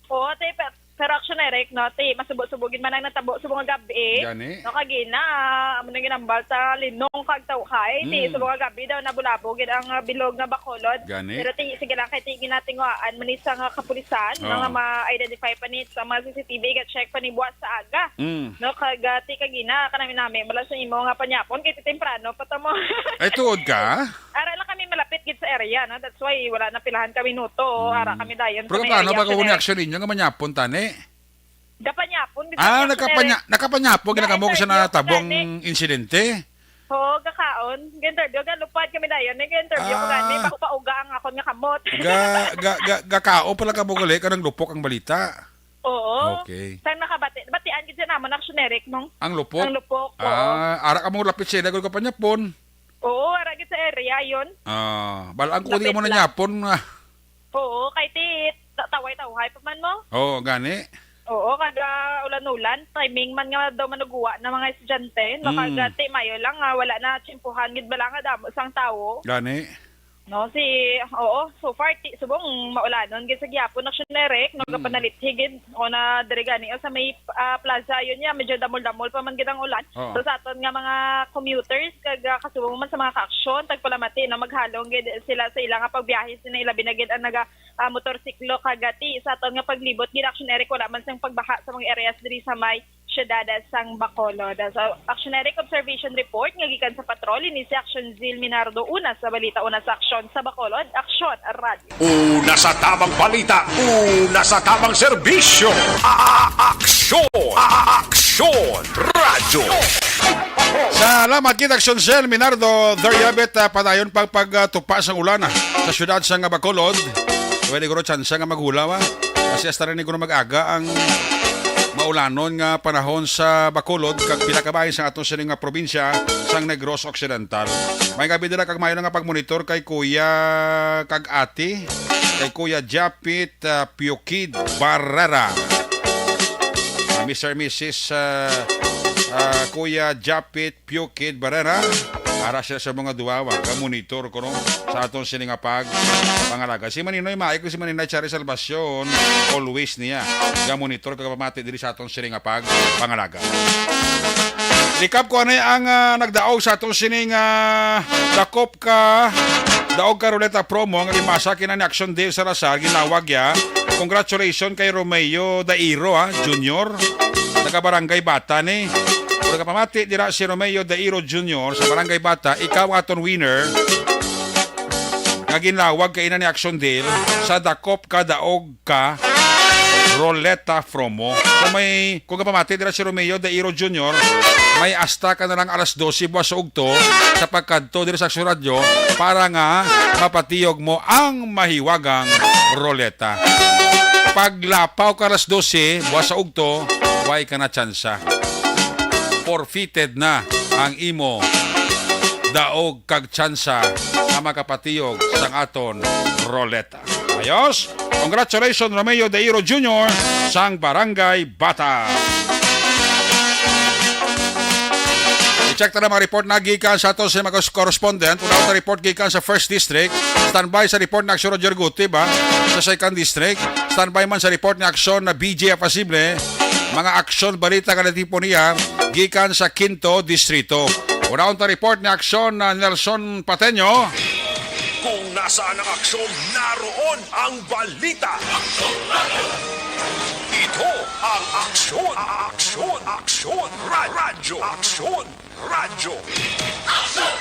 Oo, te, pero, pero Action Eric, no, te, masubo-subogin man ang natabo subong nga gabi. Gani. No, kagina, amo nang ginambal sa linong kag tawhay, te, Mm. subong nga gabi daw nabulabog gid ang, ah, bilog nga Bacolod. Gani. Pero te, sige lang, kay te, ginatinguhaan man ni sa nga kapulisan, no, Oo. nga ma-identify pa ni sa mga C C T V, ga-check pa ni buwas sa aga. Mm. No, kag, ah, te, kagina, kanami-nami, mula sa imo nga panyapon, kay te, temprano pa ta mo. Ay, tuod ka? Ara lang kami malapit gid sa area, no? That's why wala na pilahan ka minuto, Mm. ara kami dayon Pero sa may kaplano area ba ko ni Action Eric. Action ninyo nga manyapon tani? Gapanyapon gid Ah, sa Action nakapanya-, Eric. nakapanyapon gid na kamo kung sa Ga-interview natabo ang gani. insidente? Oo, gakaon. Ga-interview, galupad kami dayon. Nag-interview ko gani, Ah. bako pa uga ang akon nga kamot. Ga-, ga-, ga-, gakaon pala kamo gali, kanang lupok ang balita. Oo. Okay. Sang nakabati-, batian gid siya namon, Action Eric, mong? Ang lupok? Ang lupok, oo. Ah, ara ka mo lapit sa ila, gud ka panyapon. Oo, ara gid sa area yon. Ah, balaan ko di ka Lapit mo lang. nanyapon nga. Oo, kay ti, ta-, taway-tawhay pa man mo. Oo, gani. Oo, kada ulan-ulan, timing man nga daw manuguwa na mga estudyante, no, Mm. kag ti mayo lang nga wala na tsimpuhan gid bala nga damo sang tawo. Gani. No, si, oo, so far, ti, subong maulanon gid sa gihapon, Action Eric, no, Mm. gapanalithi gid, o na diri gani, o sa may, ah, plaza, yun niya, medyo damol-damol pa man gid ang ulan. Oo. So, sa aton nga mga commuters, kag, ah, kasubong man sa mga ka-aksyon, tagpalamati, no, maghalong gid sila sa ila nga pagbiyahe, sila ilabi na gid ang naga, ah, motorsiklo, kag, ah, ti, sa aton nga paglibot gid, Action Eric, wala man sang pagbaha sa mga areas diri sa may siyudad sang Bacolod. So, Action Eric, observation report nga gikan sa patrol, ini si Action Zil Minardo, una sa balita, una sa aksyon sa Bacolod, Aksyon Radio. Una sa tamang balita, una sa tamang serbisyo. A-, a-, aksyon, a-, a-, aksyon, radyo. Salamat kita, Aksyon Zil Minardo. There you have it, ah, padayon pag, pag, ah, tupa sang ulan, ah, sa siyudad sang Bacolod. Pwede guro tsansa nga maghulaw, ah. Kasi hasta rin guro mag-aga ang maulanon nga panahon sa Bacolod kag pila ka bahin sa aton sini nga probinsya sang Negros Occidental. May gabi dira kag maayo na nga pagmonitor kay Kuya kag Ate, kay Kuya Japit, ah, Piukid Barrera. Ah, Mister Missus, ah, ah, Kuya Japit Piukid Barrera. Ara siya sa mga duwawa, ka-monitor ko, no, sa aton sini nga pag pangalaga. Si Maninoy Maay ko si Maninoy Chari Salvacion, always niya ga-monitor, kag pamati diri sa aton sini nga pag pangalaga. Likap ko anay ang, ah, nagdaog sa aton sini nga dakop ka daog ka ruleta promo nga gimasa kina ni Action Dave Salazar, ginawag ya. Congratulations kay Romeo Dairo, ha, Junior. Taga Barangay Bata ni. Pero kapamati dira si Romeo Dairo Junior sa Barangay Bata, ikaw aton winner nga ginlawag kay ina ni Action Dale sa dakop ka daog ka Roleta Promo. Kung may, kung kapamati dira si Romeo Dairo Junior, may asta ka na lang alas dose buwas sa ugto sa pagkadto diri sa Action Radio para nga mapatiyog mo ang mahiwagang roleta. Paglapaw ka alas dose buwas sa ugto, way ka na tsansa. Forfeited na. ang imo daog kag tsansa nga makapatiyog sang aton roleta. Ayos? Congratulations, Romeo De Iro Junior sang Barangay Bata. I-check ta na mga report na gikan sa aton sa mga correspondent. Una ta report gikan sa First District. Standby sa report na aksyon Roger Gutib, ha? Sa Second District. Standby man sa report na aksyon na B J Apasible. Mga aksyon balita nga tipo niya gikan sa Quinto Distrito. Unahon ta report ni aksyon na Nelson Pateño. Kung nasaan ang aksyon, naroon ang balita. Ito ang aksyon, aksyon, aksyon, ra- radyo, aksyon, radyo. Aksyon!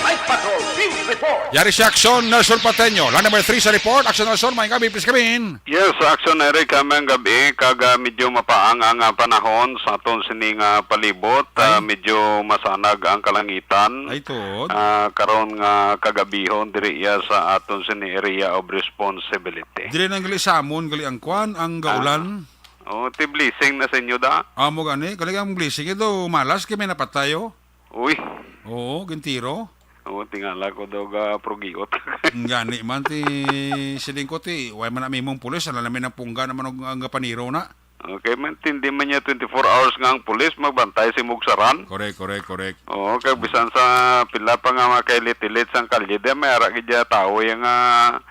Night Patrol Field Report. Yari si Aksyon Nelson Pateño. Line number three sa report. Aksyon Nelson, may gabi, please come in. Yes, Aksyon Eric, ah, may gabi, kag, ah, medyo mapaang ang, ah, panahon sa aton sini nga palibot. Ah, Ay. Medyo masanag ang kalangitan. Ay, tuod. Ah, karon nga kagabihon diri iya sa aton sini area of responsibility. Dili nang gali samon, gali ang kwan, ang Ah. gaulan. Oh, ti blessing na sa inyo da. Amo gani, gali ang blessing. Ito, malas kay may napatay, oh. Uy. Oo, gintiro. Oo, tingala ko daw ga prugiot. Gani man ti siling ko ti, way man na mimong pulis, ala namin ang pungga naman ang, ang paniro na. Okay, maintindi man niya twenty-four hours nga ang pulis magbantay sa imong saran. Correct, correct, correct. Oo, kag bisan sa pila pa nga mga kailit-ilit sang kalye, di may ara gid ya tawo yang, ah,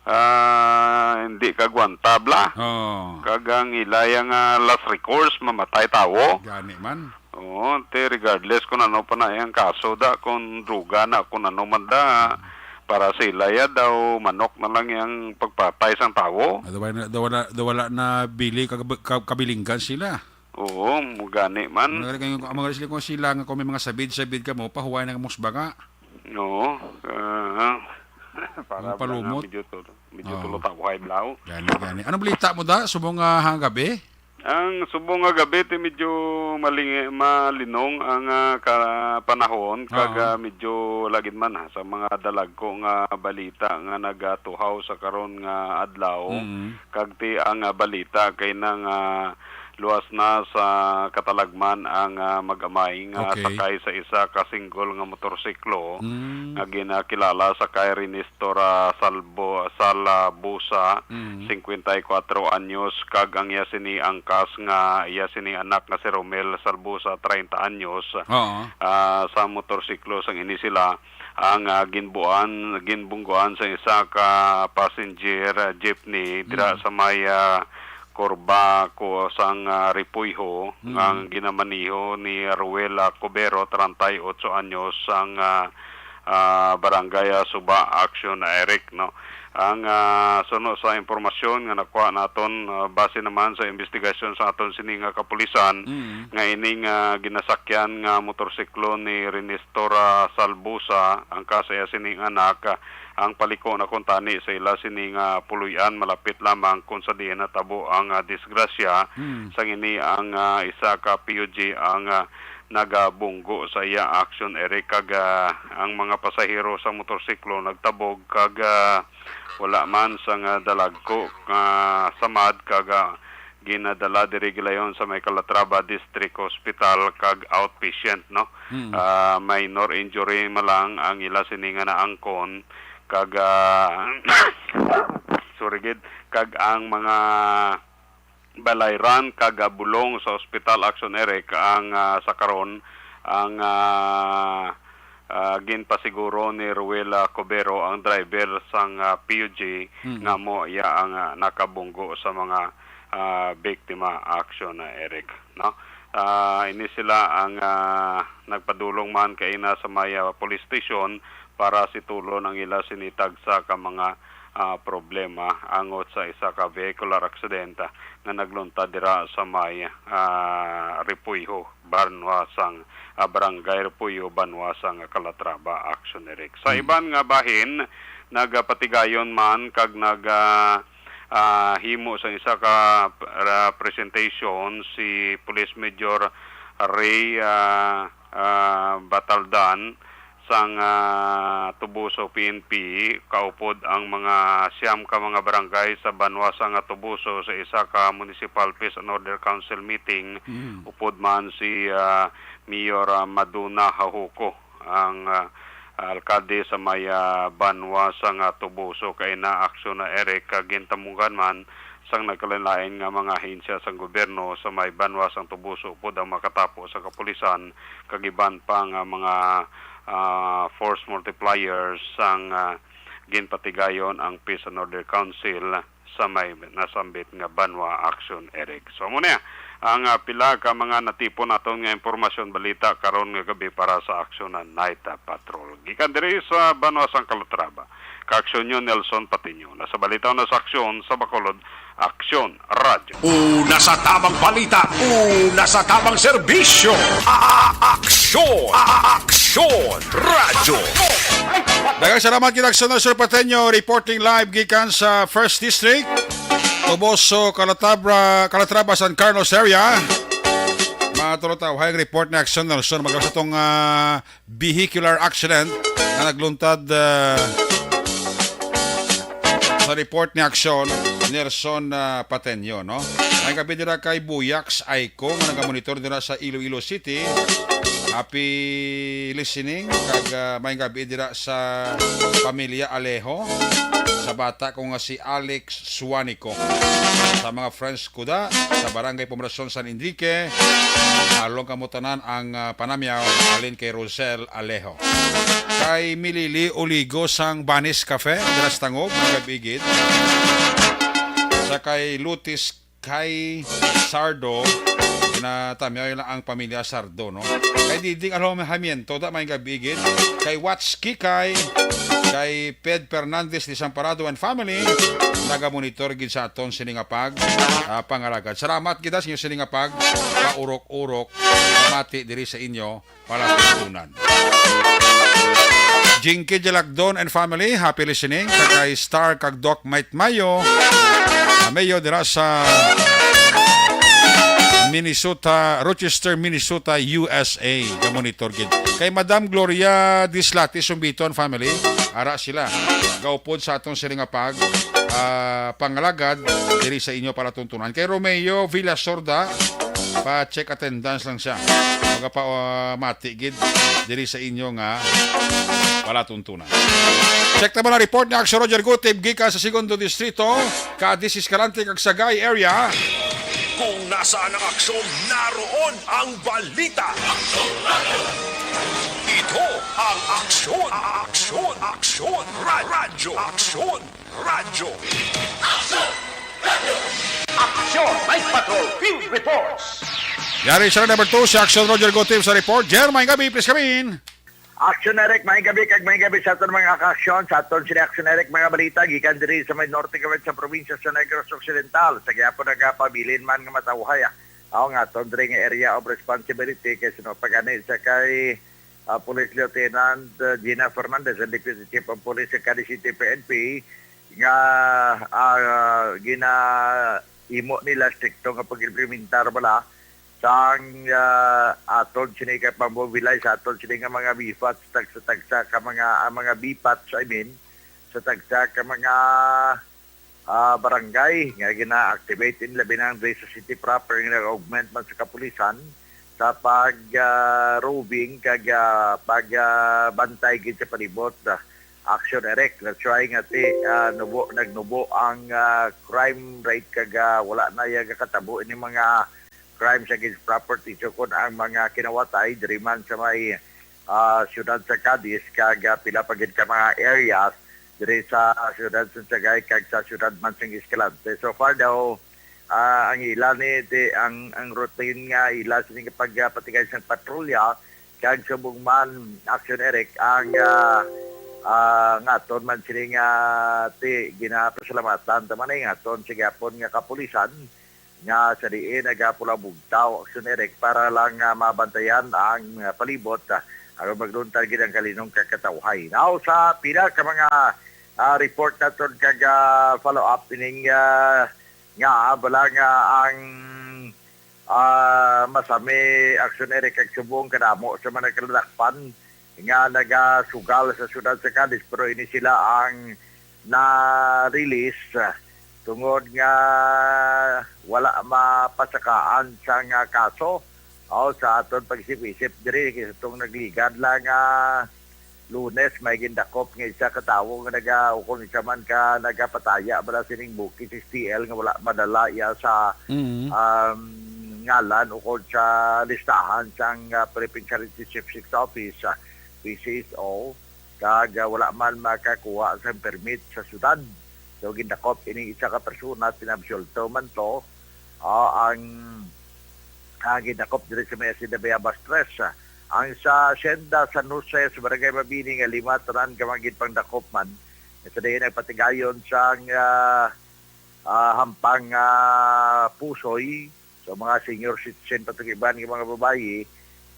ah, hindi kagwanta bla. Oo. Kag ang ila yang, ah, last recourse, mamatay tawo. Gani man. Oo, te, regardless kung ano pa na iyang kaso da, kung druga na, kung ano man da, para sa ila ya daw manok na lang yang pagpatay sang tawo. Ah, daw wala, daw wala, daw wala na bili kag-, ka-, kabilinggan sila. Oo, mo gani man. Ang magaling kayo, ang magaling sila kung sila nga kung may mga sabid-sabid ka mo, pahuway na musba ka. Oo, ah, para Ang palumot. Medyo tulo, medyo Oo. tulo tawo high blow. Gani, gani. Anong balita mo da? Subong nga hanggabi? Ang subong nga gabi, ti medyo maling-, malinong ang, ah, ka-, panahon, kag, Oo. ah, medyo lagid man, ha, sa mga dalagko nga balita nga nagatuhaw sa karon nga adlaw, Mm. kag ti ang, ah, balita kay nang, ah, luwas na sa katalagman ang, ah, mag-amay nga Okay. sakay sa isa ka single nga motorsiklo Mm. nga ginakilala sa kay Rinis Tora Salbo-, Salabusa, Mm. singkwenta y kuwatro anyos, kag ang iya sini angkas nga iya sini anak nga si Romel Salbusa, treinta anyos, Oo. ah, sa motorsiklo sang ini sila ang, ah, ginbuan, ginbungguan sa isa ka passenger, ah, jeepney dira Mm. sa may, ah, kurba ko sang, ah, Repuyho Mm. ang ginamaniho ni Ruel, ah, Cubero, treinta y ocho anyos, sang, ah, ah, Barangay, ah, Suba, Action, ah, Eric, no? Ang, ah, suno sa impormasyon nga nakuha naton, ah, base naman sa investigasyon sa aton sini nga kapulisan, Mm. nga ining, ah, ginasakyan nga motorsiklo ni Renestora Salbusa, ang kasaya sining anak, ah, ang paliko na kuntani sa ila sini nga puloy-an malapit lamang kung sa diin natabo ang, ah, disgrasya. Mm. Sang ini ang, ah, isa ka P U G ang, ah, nagabunggo sa iya action, Eric, kag, ah, ang mga pasahero sa motorsiklo nagtabog kag, ah, wala man sang dalagko nga samad kag, ah, ginadala diri gilayon sa may Calatrava District Hospital kag outpatient, no? Hmm. Ah, minor injury man lang ang ila sini nga naangkon kag, ah, sorry gid, kag ang mga balayran kag, ah, bulong sa ospital, Action Eric, ang, ah, sa karon ang, ah, ah, ginpasiguro ni Ruel, ah, Cubero, ang driver sang, ah, P U G, Mm. nga mo iya ang, ah, nakabunggo sa mga, ah, biktima, Action, ah, Eric, no? Ah, ini sila ang, ah, nagpadulong man kaina sa may, ah, police station para situlon ang ila sini tagsa ka mga, ah, problema angot sa isa ka vehicular accident, ah, nga nagluntad dira sa may, ah, Repuyho, banwa sang, ah, Barangay Repuyho, banwa sang Calatrava, Action Eric. Sa Hmm. iban nga bahin, nagapatigayon man kag nag, ah, ah, himo sang isa ka, ah, presentation si Police Major Ray, ah, ah, Bataldan sang, ah, Tubuso P N P, kaupod ang mga siyam ka mga barangay sa banwa sang, ah, Tubuso sa isa ka Municipal Peace and Order Council meeting, Mm. upod man si, ah, Mayor, ah, Maduna Hahuko, ang, ah, alkalde sa may, ah, banwa sang, ah, Tubuso. Kay na aksyon na, Eric, ah, gintamunggan man sang nagkalain-lain nga mga ahensya sang gobyerno sa may banwa sang Tubuso, upod ang makatapo sa kapulisan kag iban pa nga mga, ah, force multipliers sang, ah, ginpatigayon ang Peace and Order Council sa may nasambit nga banwa aksyon, Eric. So, amo na ang, ah, pila ka mga natipon naton nga impormasyon, balita karon nga gabi para sa aksyon na Night, ah, Patrol. Gikan diri sa banwa sang Calatrava, kaaksyon nyo Nelson Patiño. Nasa balita na sa aksyon sa Bacolod, Aksyon Radyo. Una sa tamang balita, una sa tamang serbisyo. A-, a-, aksyon, a-, a-, aksyon radyo. Daghang salamat kita, Aksyon Nelson Patiño, reporting live gikan sa First District, Toboso, Calatabra, Calatrava, San Carlos area. Mga tulong tao, hayang report ni Aksyon Nelson. Magawas atong, ah, vehicular accident na nagluntad, ah, sa report ni Aksyon, Nelson, ah, Patenyo, no? May gabi dira kay Buyaks Aiko nga nagamonitor dira sa Iloilo City. Happy listening kag, ah, may gabi dira sa pamilya Alejo, sa bata ko nga si Alex Suanico, sa mga friends ko da sa Barangay Poblacion San Enrique. Along kamo tanan ang, ah, panamyaw halin kay Rosel Alejo. Kay Milili Oligo sang Banis Cafe, dira sa Tangub, mga kabigid. Sa kay Lutis kay Sardo, na tamyaw lang ang pamilya Sardo, no? Kay Diding Alojamiento, da may gabigid. Kay Watch Kikay, kay Ped Fernandez Desamparado and family, nagamonitor gid sa aton sini nga pag, ah, pangalagad. Salamat gid sa inyo sini nga pag paurok-urok, pamati diri sa inyo palatuntunan. Jinky Jalagdon and family, happy listening. Kag kay Star kag Doc Mike Mayo, ah, Mayo dira sa Minnesota, Rochester, Minnesota, U S A. Gamonitor gid. Kay Madam Gloria Dislati Sumbito and family, ara sila. Gaupod sa aton sini nga pag, ah, pangalagad diri sa inyo palatuntunan. Kay Romeo Villasorda, pa-check attendance lang siya. Magapa, ah, mati gid diri sa inyo nga palatuntunan. Check naman ang report ni Aksyon Roger Gutib gikan sa Segundo Distrito, Cadiz, Escalante, kag Sagay area. Kung nasaan ang aksyon, naroon ang balita. Ito ang Aksyon, Aksyon, Aksyon, Ra-, Radyo, Aksyon Radyo. Aksyon! Aksyon! Night Patrol Field Reports. Yari sa number two, si Aksyon Roger Gutib sa report. Jer, may gabi, please come in. Aksyon Eric, may gabi kag may gabi sa aton mga kaaksyon, sa aton sini Aksyon Eric, mga balita gikan diri sa may norte kawit sa probinsya sa Negros Occidental, sa gihapon nagapabilin man nga matawhay, ah. Aw nga aton diri nga area of responsibility kay sino pa gani sa kay, ah, Police Lieutenant, ah, Gina Fernandez, ang Deputy Chief of Police sa Cadiz City P N P, nga, ah, ginahimo nila strikto nga pag-implementar bala sang, ah, aton sini ka pambubilay sa aton sini nga mga B fats, tagsa-tagsa ka mga, ah, mga B fats, I mean, sa tagsa ka mga, ah, barangay nga gina-activate in labi na ang diri sa city proper nga nag-augment man sa kapulisan sa pag, ah, roving kag, ah, pag, ah, bantay gid sa palibot. Ah, Action Eric, that's why nga ti, ah, nubo, nagnubo ang, ah, crime rate kag, ah, wala na ya gakatabo ini mga crimes against property. So, kung ang mga kinawatay diri man sa may, ah, siyudad sa Cadiz kag, ah, pila pa gid ka mga areas diri sa siyudad sa Sagay kag sa siyudad man sa Escalante. So far daw, ah, ang ila ni ti, ang, ang routine nga ila sini nga pagpatigay sang patrolya kag subong man Action Eric ang, ah, ah, ngaton man sini nga ti ginapasalamatan ta man ay ngaton sa gihapon nga kapulisan nga sa diin nagapula bugtaw Action Eric para lang, ah, mabantayan ang, ah, palibot, ah, aron magluntad gid ang kalinong kakatawhay. Now, sa pila ka mga, ah, report naton kag, ah, follow-up ining, ah, nga, ah, bala nga ang, ah, masami Action Eric kag subong kadamo sa mga nagkaladakpan nga nagasugal sa siyudad sa Cadiz, pero ini sila ang na-release, ah, tungod nga wala mapasakaan sang, ah, kaso. Aw, sa aton pag-isip-isip diri, kay sa tong nagligad lang nga Lunes, may gindakop nga isa ka tawo nga naga-, ukon isa man ka nagapataya bala sining bukid sa S T L nga wala madala iya sa, Mm. um, ngalan ukon sa listahan sang, ah, Philippine Charity Chief Six Office, ah, P C S O, kag, ah, wala man makakuha sang permit sa syudad. So, gindakop ining isa ka persona, pinabsulto man to. Ah, ang, ah, gindakop diri sa may Hacienda Bayabas Tres, ah. Ang sa Hacienda San Jose sa Barangay Mabini nga lima, tanan ka mga ginpangdakop man. Sa diin nagpatigayon sang, ah, ah, hampang, ah, pusoy. So, mga senior citizen pa to, iban nga mga babayi,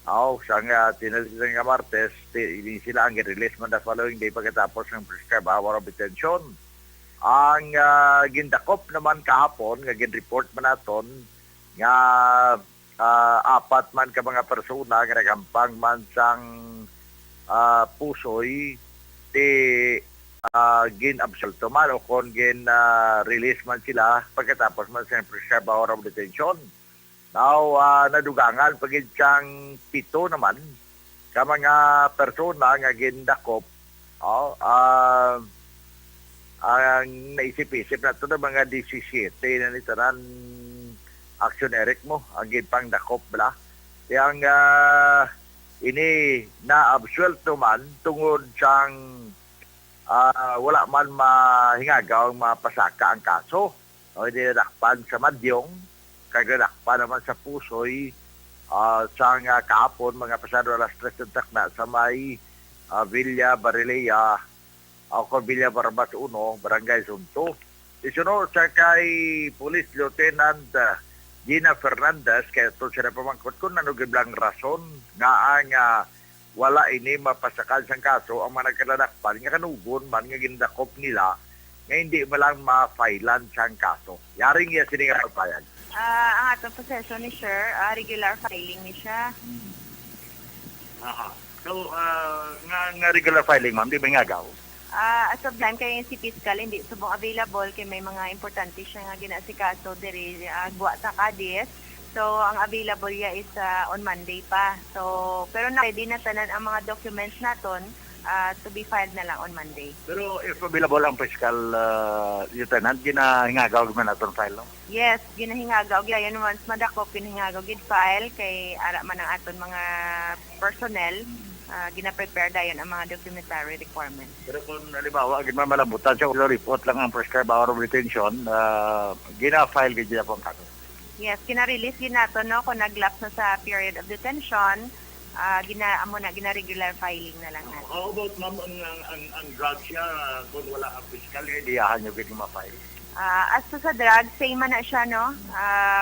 aw, sang, ah, tinalikdan nga Martes, ti-, ini sila ang gi-release man the following day pagkatapos ng prescribed hour of detention. Ang, ah, gindakop naman kahapon nga gin-report man naton nga, ah, apat man ka mga persona nga naghampang man sang, ah, pusoy, ti, ah, gin-absuelto man o kon gin, ah, release man sila pagkatapos man sa prescribed hour of detention. Now, ah, nadugangan pa gid sang pito naman ka mga persona nga gindakop. Oh, ah, ang naisip-isip nato na mga disisiete na ni tanan action, Eric, mo ang ginpangdakop bala. Kaya ang, ah, ini naabsuelto man tungod sang, ah, wala man mahingagaw ang mapasaka ang kaso. O, hindi nadakpan sa Madyong, kag nadakpan naman sa Pusoy, ah, sang, ah, kahapon, mga pasado alas tres ng takna, sa may, ah, Villa Barilea, o kon Villa Barbas uno, Barangay Sunto. Isunod sa kay Police Lieutenant, ah, Gina Fernandez, kay ato siya napamangkot kung ano gid lang rason nga ang, ah, wala ini mapasakan sang kaso ang mga nagkadadakpan nga kanugon man nga gindakop nila nga hindi man lang ma-filean sang kaso. Yaring iya sini nga pagpayag. Ah, ang atong proseso ni sir, ah, regular filing ni siya. Aha. So, ah, nga, nga regular filing, ma'am, di ba nga gaw? Ah, as of time, kay si Fiscal hindi subong available, kay may mga importante siya nga ginaasikaso diri, ah, gwa sa Cadiz. So, ang available niya is, ah, on Monday pa. So, pero na ready na tanan ang mga documents naton, ah, to be filed na lang on Monday. Pero if available ang Fiscal, ah, Lieutenant, ginahingagaw man naton file, no? Yes, ginahingagaw. Kaya once madakop, ginahingagaw gid file kay ara man ang aton mga personnel, ah, gina-prepare dayon ang mga documentary requirements. Pero kung halimbawa, gid man malambutan siya, report lang ang prescribed hour of detention, ah, gina-file gid niya po ang kaso. Yes, kina-release gid nato, no, kung nag-lapse na sa period of detention, ah, gina-, amo na, gina-regular filing na lang nato. How about, ma'am, ang, ang, ang, ang drug siya, ah, kung wala ang Fiscal, eh, diyahan niyo gid ma-file? Ah, as to sa drug, same man na siya, no? Ah,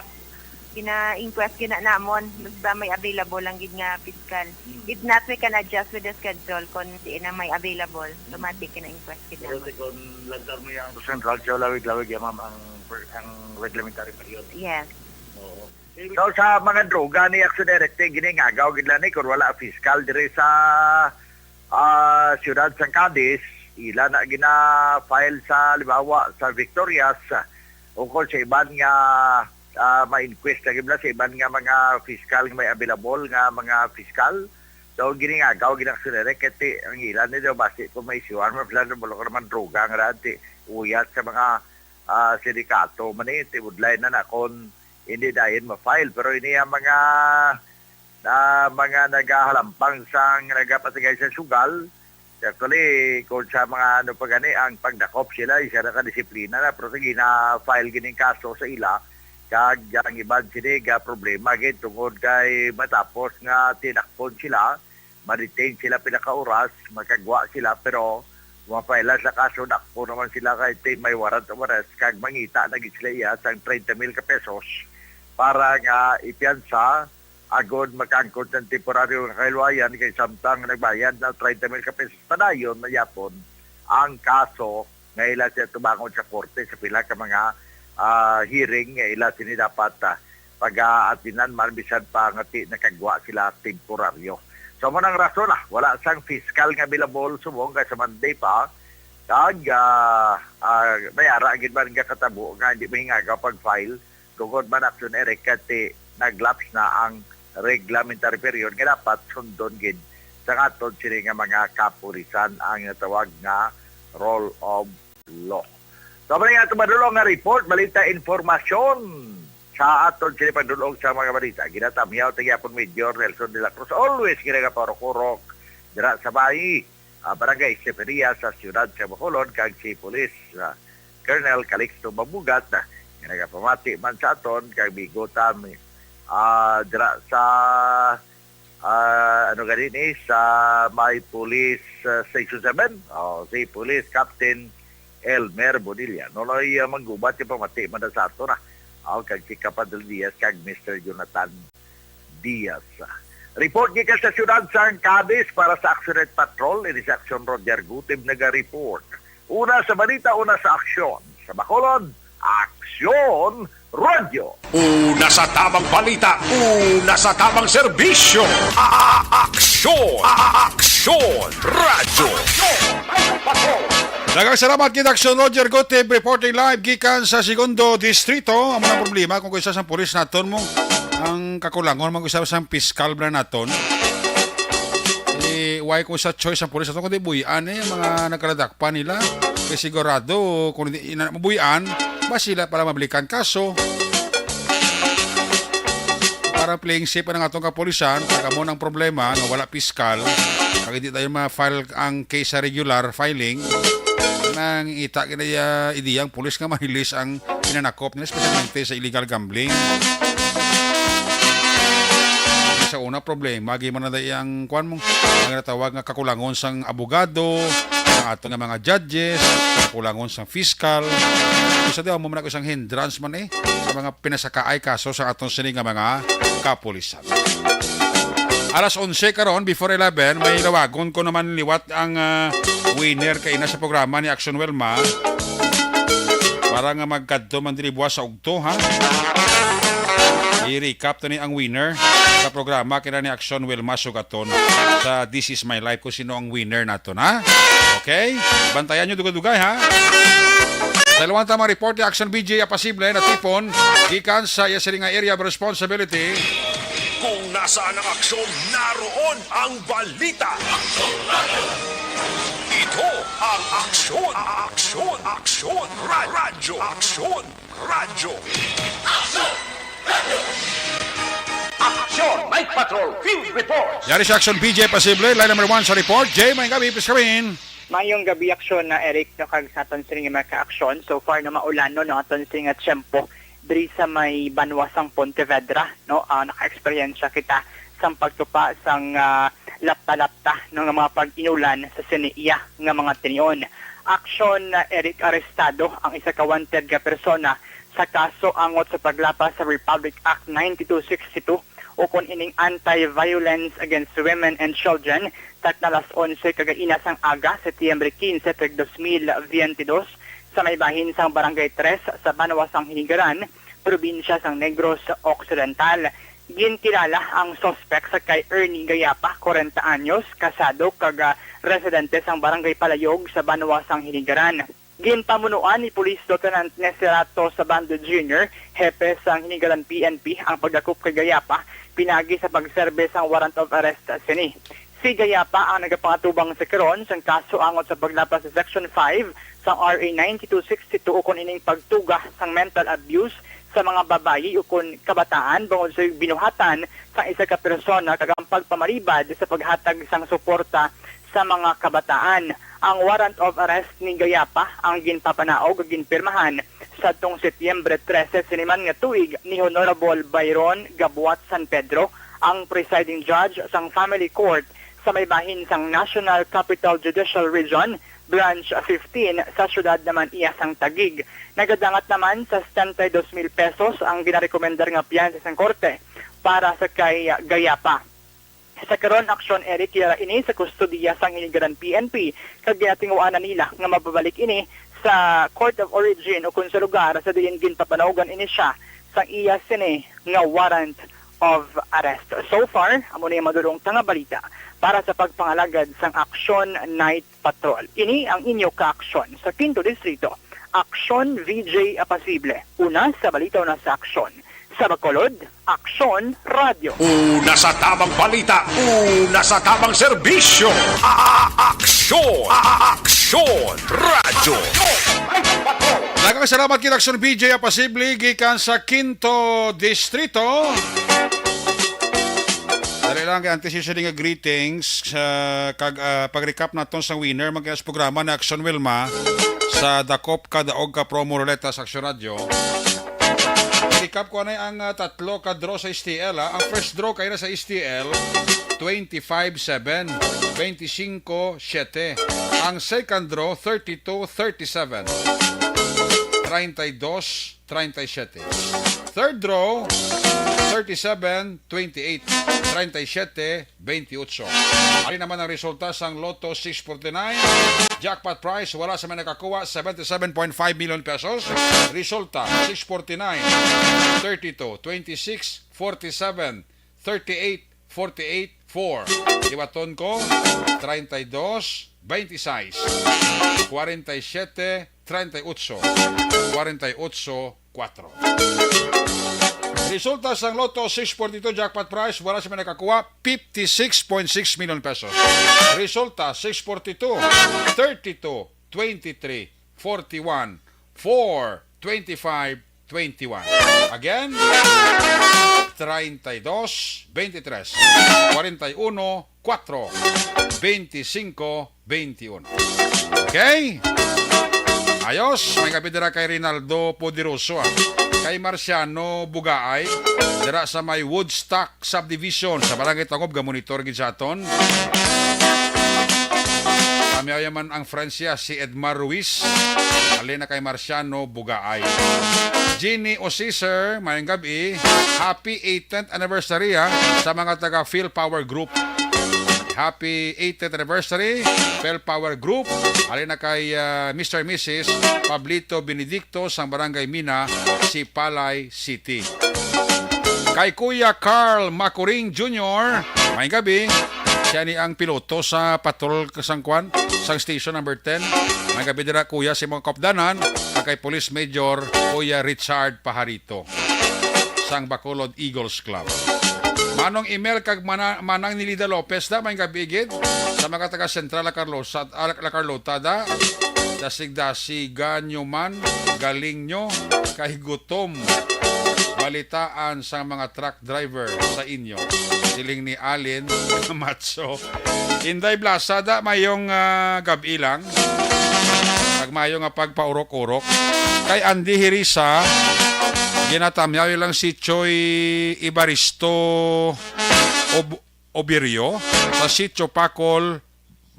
gina-inquest gid na namon, basta may available lang gid nga Fiscal. If not, we can adjust with the schedule kung diin ang may available. Automatic, gina-inquest gid Pero namon. Kung lagdar mo yan, percent drug siya, lawig-lawig yan, ma'am, ang, ang reglementary period. Yes. Oo. So, sa mga droga ni Action Direct, eh, giningagaw gid lang ni kung wala Fiscal diri sa, ah, siyudad sang Cadiz, ila na gina-file sa, halimbawa, sa Victorias, ah, o kung sa iban nga, ah, ma-inquest lagi bala sa iban nga mga Fiscal nga may available nga mga Fiscal. So, giningagaw gid ni Action Direct, kay ti, ang ila ni daw basi kung may isuhan, mafila na bulok naman droga nga dati, uyat sa mga, ah, sindikato man eh, ti budlay na na kung hindi dayon ma-file. Pero ini ang mga, ah, mga nagahalampang sang nagapatigay sa sugal. Actually, kung sa mga ano pa gani, ang pagdakop sila, isa na ka disiplina na, pero sige, na-file gining kaso sa ila. Kag ang iban sini ga problema gid tungod kay matapos nga tinakpon sila, ma-detain sila pila ka oras, makagwa sila, pero mapaila sa kaso, dakpo naman sila kay ti-, may warrant of arrest, kag mangita na gid sila iya sang treinta mil ka pesos para nga ipiyansa, agod makaangkon sang temporaryo nga kahilwayan, kay samtang nagbayad na treinta mil ka pesos, padayon na yapon ang kaso nga ila siya tubangon sa korte sa pila ka mga, ah, hearing nga ila sini dapat, ah, pag-aatinan man bisan pa nga ti-, nakagwa sila temporaryo. So, mo nang rason, ah, wala sang fiscal nga available subong kay sa Monday pa. Kag, ah, ah, may ara gid man nga katabo nga hindi mahingagaw pag-file tungod man, Action Eric, kay nag-lapse na ang reglementary period nga dapat sundon gid sa atol sini nga mga kapulisan, ang natawag nga rule of law. So, mali nga ito madulong nga report, balita, informasyon sa atol sini pagdulong sa mga balita. Ginatamyaw ta gyapon Major Nelson de la Cruz. Always ginaga paurok-urok dira sa may, ah, barangay Seferia sa siyudad sa Bacolod, kag si Police, ah, Colonel Calixto Mabugat, ah, nga nagapamati man sa aton kag bigo ta, ah, dira sa, ah, ano gani ni, sa may Police, ah, Station seven, oh, si Police Captain Elmer Bonilla. No, no, iya manggubat yung pamati man sa ato na. Oh, kag si Kapadre Diaz kag Mister Jonathan Diaz. Report gikan sa siyudad sang Cadiz para sa Action Night Patrol. Ini si Action Roger Gutib naga-report. Una sa balita, una sa aksyon. Sa Bacolod, Aksyon Radyo. Una sa tamang balita, una sa tamang serbisyo. A-, a-, aksyon, a-, a-, aksyon, radyo. Daghang salamat kita, Aksyon Roger Gutib, reporting live gikan sa Segundo Distrito. Amo ang problema kung isa sang pulis naton mo, ang kakulangon man isa sang piskal ba naton. Eh, why kung sa choice ang pulis naton kundi buy-an eh, mga nagkaladakpan nila. Kay sigurado kung hindi ina mabuy-an, ba sila pala mablikan kaso. Para playing safe ang atong kapulisan, pag amo ng problema nga wala piskal, pag hindi tayo ma-file ang case sa regular filing, nang ita kina iya idiyang pulis nga mahilis ang pinanakop nila, especially sa illegal gambling. Sa una problema, gimana na ang kuwan mo, ang natawag nga kakulangon sang abogado, ang ato nga mga judges, kakulangon sang fiscal. Sa diwa mo man ako isang hindrance man eh, sa mga pinasakaay kaso sa aton sini nga mga kapulisan. Alas onse karon, before eleven, may lawagon ko naman liwat ang, ah, winner kaina sa programa ni Action Wilma. Para nga magkadto man diri buwas sa ugto, ha? I-recap to ni ang winner sa programa kina ni Action Wilma Sugaton sa This Is My Life kung sino ang winner naton, ha? Okay? Bantayan nyo dugay-dugay, ha? Dalawang tamang report ni Action B J Apasible na tipon gikan sa iya sini nga area of responsibility. Kung nasaan ang aksyon, naroon ang balita. Ito ang aksyon, aksyon, aksyon, ra-, radyo, aksyon, radyo. Action Night Patrol Field Report. Yari sa Action B J Pasible, line number one sa report. Jay, may gabi, please come in. Mayong gabi, Aksyon na Eric, no, kag sa aton sining mga ka-aksyon. So far, no, maulano, no, aton sining nga tiyempo diri sa may banwa sang Pontevedra, no. Ah, naka-eksperyensya kita sang pagtupa sang, ah, lapta-lapta, no, nga mga pag-inulan sa sini iya nga mga tinion. Aksyon na Eric, arestado ang isa ka wanted nga persona sa kaso angot sa paglapas sa Republic Act ninety-two sixty-two, ukon ining Anti-Violence Against Women and Children, takna alas onse kagaina sang aga, Setyembre quince, tuig dos mil veintidós, sa may bahin sang Barangay Tres sa banwa sang Hinigaran, probinsya sang Negros Occidental. Ginkilala ang suspek sa kay Ernie Gayapa, kwarenta anyos, kasado kag, ah, residente sang Barangay Palayog sa banwa sang Hinigaran. Ginpamunuan ni Police Lieutenant Neserato Sabando Junior, hepe sang Hinigaran P N P, ang pagdakop kay Gayapa pinaagi sa pagserbe sang warrant of arrest sini. Si Gayapa ang nagapangatubang sa karon sang kaso angot sa paglapas sa Section five sang R A ninety-two sixty-two, ukon ining pagtuga sang mental abuse sa mga babayi ukon kabataan bangod sa binuhatan sang isa ka persona kag ang pagpamaribad sa paghatag sang suporta sa mga kabataan. Ang warrant of arrest ni Gayapa ang ginpapanaog ug ginpirmahan sadtong Setyembre trese sini man nga tuig ni Honorable Byron Gabuat San Pedro, ang presiding judge sang Family Court sa may bahin sang National Capital Judicial Region, Branch fifteen, sa siyudad naman iya sang Taguig. Nagadangat naman sa setenta y dos mil pesos ang ginarekomendar nga piyansa sang korte para sa kay Gayapa. Sa karon, Aksyon Eric, yara ini sa kustodiya sang Hinigaran P N P, kag ginatinguanan nila nga mababalik ini sa Court of Origin o kon sa lugar sa diin ginpapanaugan ini siya sang iya sini nga warrant of arrest. So far, amo na yung madulong tanga balita para sa pagpangalagad sang Aksyon Night Patrol. Ini ang inyo kaaksyon sa Quinto Distrito, Aksyon V J Apasible. Una sa balita, una sa aksyon. Sa Bacolod, Aksyon Radyo. Una sa tamang balita, una sa tamang serbisyo. A-, a-, aksyon, a-, a-, aksyon radyo. Daghang salamat kita, Aksyon V J Apasible, gikan sa Quinto Distrito. Dali lang, kay antes siya nga greetings, sa kag, ah, pag-recap naton sa winner, magkaya sa programa ni Aksyon Wilma sa Dakop Kadaog ka Promo Ruleta sa Aksyon Radyo. Recap ko na ang, ah, tatlo ka draw sa S T L, ah. Ang first draw kay na sa S T L, twenty-five seven, twenty-cinco siete. Ang second draw, thirty-two thirty-seven, treinta y dos treinta y siete. Third draw, thirty-seven twenty-eight, treinta y siete veintiocho. Ari naman ang resulta sang Lotto six forty-nine. Jackpot prize, wala sa may nakakuha, seventy-seven point five million pesos. Resulta, six forty-nine, thirty-two, twenty-six, forty-seven, thirty-eight, forty-eight, four. Iwaton ko, treinta y dos, veintiséis, cuarenta y siete, treinta y ocho, cuarenta y ocho, cuatro. Resulta sang Lotto six forty-two jackpot prize, wala sa may nakakuha, fifty-six point six million pesos. Resulta, six forty-two, thirty-two, twenty-three, forty-one, four, twenty-five, twenty-one. Again, treinta y dos, veintitrés, cuarenta y uno, cuatro, veinticinco, veintiuno. Okay? Ayos, may kape dira kay Rinaldo Poderoso, ah. Kay Marciano Bugaay, dira sa may Woodstock Subdivision, sa Barangay Tangob, ga-monitor gid sa aton. Kami man ang Francia, si Edmar Ruiz, halin na kay Marciano Bugaay. Jeannie Osiser, mayong gabi. Happy eighteenth anniversary, ha, sa mga taga Phil Power Group. Happy eighteenth anniversary, Phil Power Group. Halin na kay, ah, Mister Missus Pablito Benedicto sang Barangay Mina, Sipalay City. Kay Kuya Carl Macuring Junior, mayong gabi. Siya ni ang piloto sa patrol sang kwan, sang station number ten. Mayong gabi dira, Kuya, sa mga kaupdanan, kag kay Police Major Kuya Richard Pajarito sang Bacolod Eagles Club. Manong Emel kag Mana-, Manang Nilida Lopez da, mayong gabi gid. Sa mga taga Central La Carlosa, ah, La Carlota da. Dasig-dasigan nyo man, galing nyo, kay gutom. Balitaan sa mga truck driver sa inyo. Siling ni Alin Macho. Inday Blasa da, mayong, ah, gab-i lang. Kag mayo nga pagpaurok-urok. Kay Andy Hirisa, ginatamyaw lang si Choi Ibaristo Ob-, Obirio sa Sitio Pakol,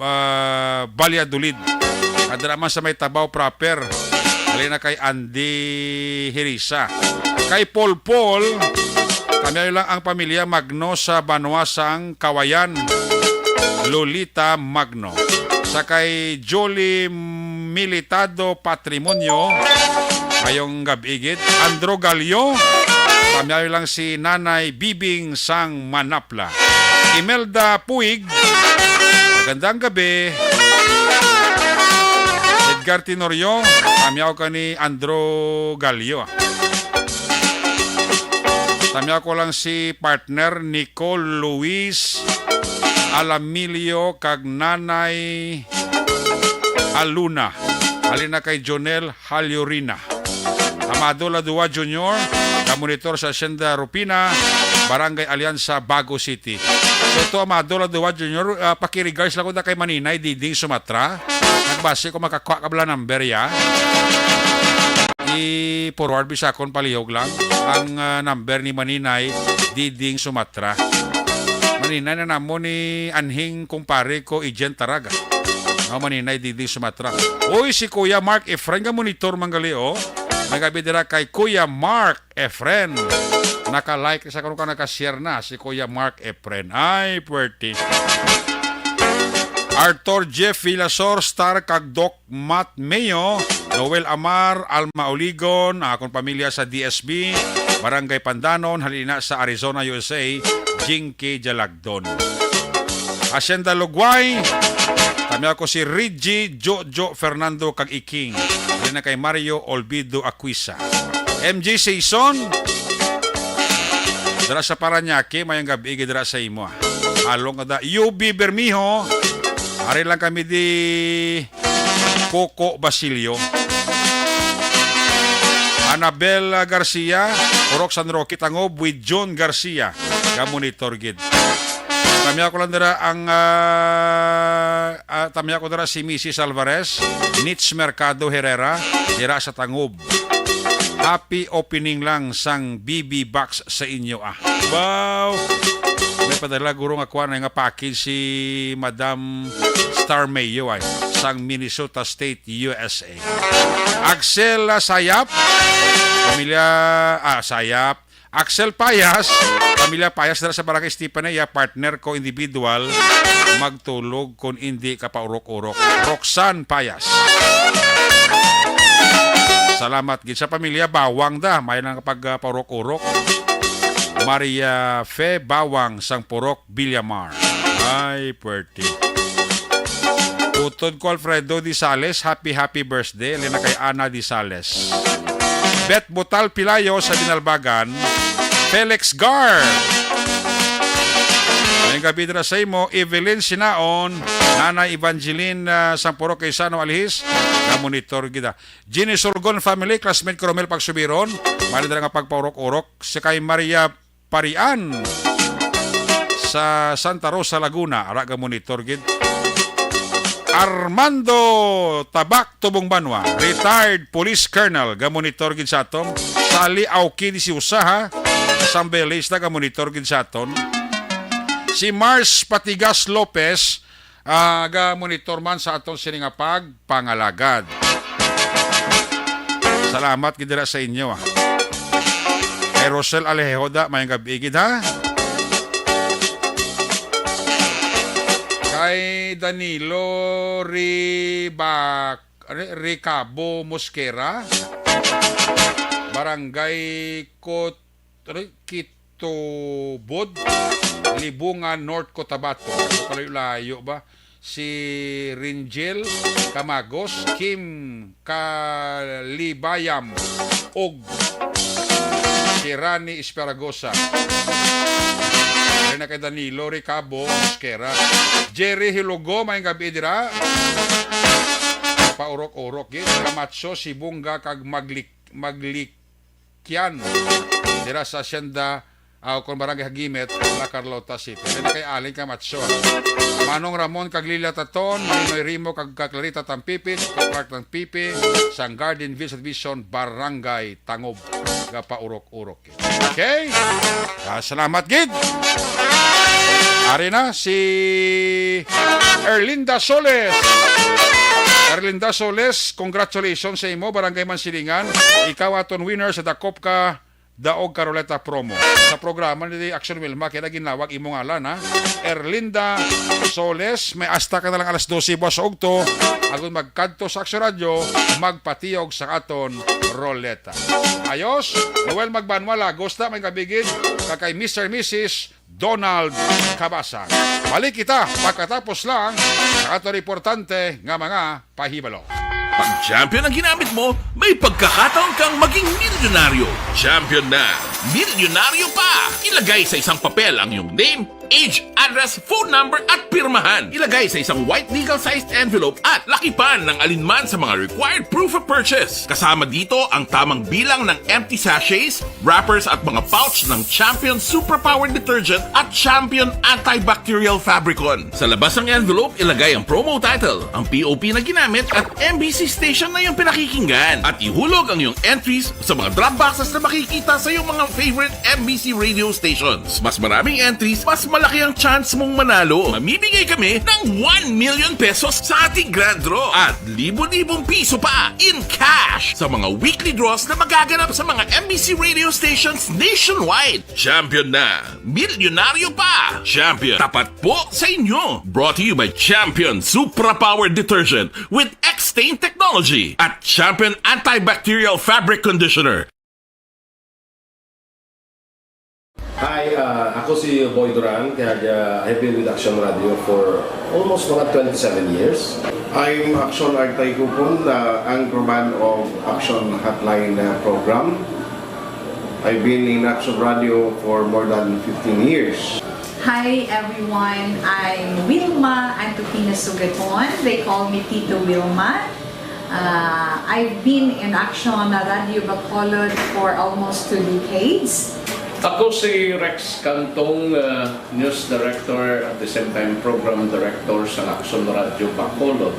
ah, Valladolid. Kadra man sa may Tabaw proper. Halin na kay Andy Hirisa. Kay Paul Paul, kami lang ang pamilya Magno sa Banwa sang Kawayan, Lolita Magno. Sa kay Jolie Militado Patrimonio, mayong gab-i gid. Andro Gallo, kami lang si Nanay Bibing sang Manapla. Imelda Puig, magandang gabi. Edgar Tenorio, tamyaw ka ni Andro Gallo, ah. Tamyaw ko lang si partner Nicole Luis Alamilio kag Nanay Aluna. Halin na kay Jonel Halyurina. Amado Ladua Junior, ka-monitor sa Hacienda Rupina, Barangay Alianza, Bago City. So, to, Amado Ladua Junior, ah, paki-regards lang ko na kay Maninay Diding Sumatra. Nagbasi ko makakuha ka bala number ya. I-forward bisa akon palihog lang ang, ah, number ni Maninay Diding Sumatra. Maninay na namo ni anhing kumpare ko, Agent Taraga. No, Maninay Diding Sumatra. Uy, si Kuya Mark Efren nga monitor man gali, oh. Nagabi dira kay Kuya Mark Efren. Naka-like sa kuno ka, naka-share na si Kuya Mark Efren. Ay, puwerte. Arthur Jeff Villasor, Star kag Doc Matt Mayo, Noel Amar, Alma Oligon, akon pamilya sa D S B, Barangay Pandanon, halina sa Arizona, U S A, Jinky Jalagdon. Hacienda Lugway. Tamyaw ko si Reggie, Jojo, Fernando, kag Iking. Diri na kay Mario Olvido Aquisa. M J Season. Dira sa Parañaque, mayong gabi gid dira sa imo, ah. Along kada U B Bermejo. Ari lang kami di Coco Basilio. Anabel Garcia, Purok San Roque Tangob with John Garcia. Ga-monitor gid. Tamyaw ko lang dira ang, ah, ah, tamyaw ko dira si Missus Alvarez, Nits Mercado Herrera, dira sa Tangob. Happy opening lang sang B B Box sa inyo, ah. Wow! May padala guro nga kuan nga package si Madam Star Mayo ay sang Minnesota State, U S A. Axel, ah, Sayap, pamilya, ah, Sayap, Axel Payas, pamilya Payas dira sa Barangay Estefanía, partner ko individual, magtulog kun indi ka paurok-urok. Roxanne Payas. Salamat gid sa pamilya Bawang da, may lang pag, ah, paurok-urok. Maria Fe Bawang sang Purok Villamar. Ay, puwerte. Utod ko Alfredo Disales, happy, happy birthday. Lina kay Ana Disales. Beth Butal Pilayo sa Binalbagan. Felix Gar. Ngayong gabi dira sa imo, Evelyn Sinaon, Nanay Evangeline, ah, Sampuro Quezano Alhis, nga monitor gida. Jenny Surgon family, classmate ko Romel Pagsubiron, mali dira nga pagpaurok-urok, si kay Maria Parian sa Santa Rosa, Laguna. Ara ga monitor gid. Armando Tabak Tubong Banwa, retired police colonel, ga monitor gid sa aton. Sally Auki di si Usaha, Sambales na ga monitor gid sa aton. Si Mars Patigas Lopez, ah, ga-monitor man sa aton sini nga pagpangalagad. Salamat gid dira sa inyo, ah. Kay Rosel Alejo da, mayong gabi gid, ha? Kay Danilo Ribac-, Ri-, Ricabo Mosquera, Barangay Cot-, Ri-, Kitubod, Libungan, North Cotabato. Kalayo-layo ba? Si Ringel Camagos, Kim Calibayam, ug si Rani Esperagosa. Kay na kay Danilo Ricabo Mosquera. Jerry Hilugo, mayong gabi dira. Paurok-urok gid. Camacho, Sibunga, kag Maglik-, Maglikyan. Dira sa Hacienda, ah, kon Barangay Hagimit, La Carlota City. Diri na kay Aling Camacho. Manong Ramon kag Lilia Taton, Maninoy Rimo kag ka Clarita Tampipi, Clark Tampipi, sang Garden View Subdivision, Barangay Tangob, ga paurok-urok. Okay? Ah, salamat gid. Ari na si Erlinda Soles. Erlinda Soles, congratulations sa imo, Barangay Mansilingan. Ikaw aton winner sa Dakop Ka Daog Ka Ruleta promo. Sa programa ni Action Wilma, kaya ginawag imo ngalan, ha? Erlinda Soles, may hasta ka na lang alas dose buwas sa ugto. Agon magkadto sa Action Radio, magpatiyog sa aton roleta. Ayos, Noel Magbanwa, Lagos na, may gabigid, kag kay Mister Missus Donald Cabasa. Balik kita pagkatapos lang sa aton importante nga mga pahibalo. Pag Champion ang ginamit mo, may pagkakataon kang maging milyonaryo. Champion na, milyonaryo pa! Ilagay sa isang papel ang iyong name, age, address, phone number, at pirmahan. Ilagay sa isang white legal-sized envelope at lakipan ng alinman sa mga required proof of purchase. Kasama dito ang tamang bilang ng empty sachets, wrappers, at mga pouch ng Champion Superpower Detergent at Champion Antibacterial Fabricon. Sa labas ng envelope, ilagay ang promo title, ang P O P na ginamit, at M B C station na iyong pinakikinggan. At ihulog ang iyong entries sa mga drop boxes na makikita sa iyong mga favorite M B C radio stations. Mas maraming entries, mas malaki ang chance mong manalo. Mamimigay kami ng one million pesos sa ating grand draw at libo-libong piso pa in cash sa mga weekly draws na magaganap sa mga M B C radio stations nationwide. Champion na! Milyonaryo pa! Champion, tapat po sa inyo! Brought to you by Champion Supra Power Detergent with X-Stain Technology at Champion Antibacterial Fabric Conditioner. Hi, uh, ako si Boy Duran, kag uh, I've been with Action Radio for almost mga twenty-seven years. I'm Action Artay Kupon, the anchorman of Action Hotline uh, program. I've been in Action Radio for more than fifteen years. Hi everyone, I'm Wilma Antokina Sugaton. They call me Tito Wilma. Uh, I've been in Action Radio Bacolod for almost two decades. Ako si Rex Cantong, uh, news director at the same time program director sa Action Radio Bacolod.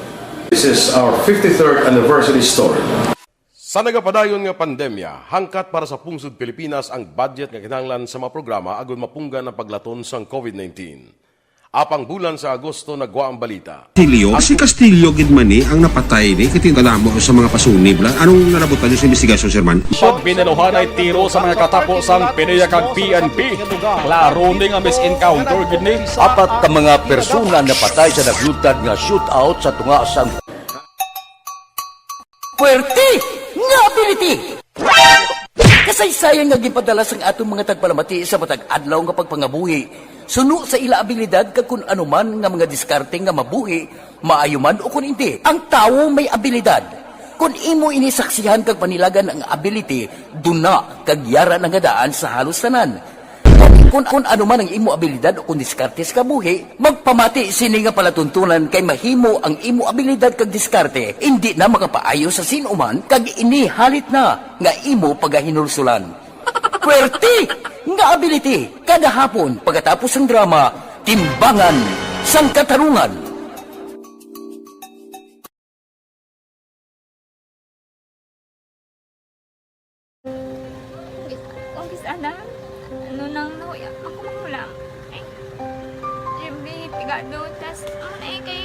This is our fifty-third anniversary story. Sa nagapadayon nga pandemya, hangkat para sa pungsod Pilipinas ang budget nga kinahanglan sa mga programa agud mapunggan ang paglaton sang covid nineteen. Apang bulan sa Agosto nagwa ang balita. Castillo? Si Castillo gid man ni ang napatay ni, kay kadamo sa mga pasunib lang. Anong nalabutan niyo sa investigasyon, Sir Man? Pagbinaluhan ay tiro sa mga katapo sang PDEA kag P N P. Klaro ni nga mis-encounter gid ni. Apat ka mga persona napatay sa naglutad nga shootout sa tunga sang Puwerte nga ability! Kasaysayan nga ginpadala sang aton mga tagpalamati sa matag adlaw nga pagpangabuhi, suno sa ila abilidad kag kun ano man nga mga diskarte nga mabuhi, maayo man o kun indi, ang tawo may abilidad. Kun imo ini saksihan kag panilagan ang ability, duna kag yara na nga daan sa halos tanan. Kung, kung ano man ang imo abilidad o kung diskarte sa kabuhi, magpamati sini nga palatuntunan kay mahimo ang imo abilidad kag diskarte indi na makapaayo sa sin-o man kag ini halit na nga imo pagahinulsulan. Puwerte nga ability kada hapon pagkatapos sang drama, Timbangan sang Katarungan. Kung kis-, kung kis-, ana, ano nang nahuya, ako mahulam. Ay, yung pigado, tas, ano na eh, kay,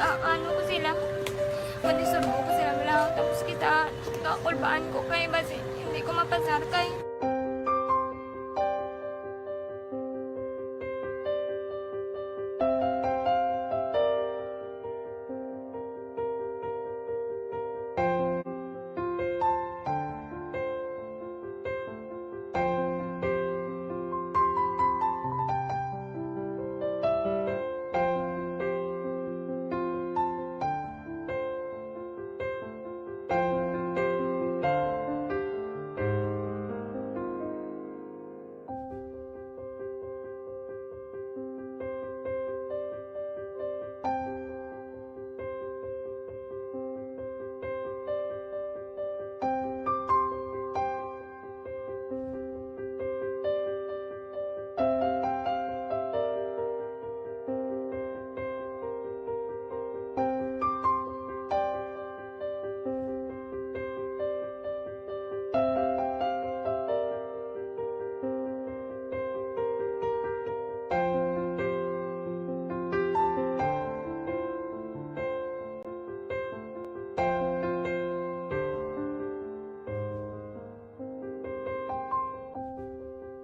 ah, ano ko sila, madisurbo ko sila, wala, tapos kita, kakulbaan ko kay, basi, hindi ko mapasar kay.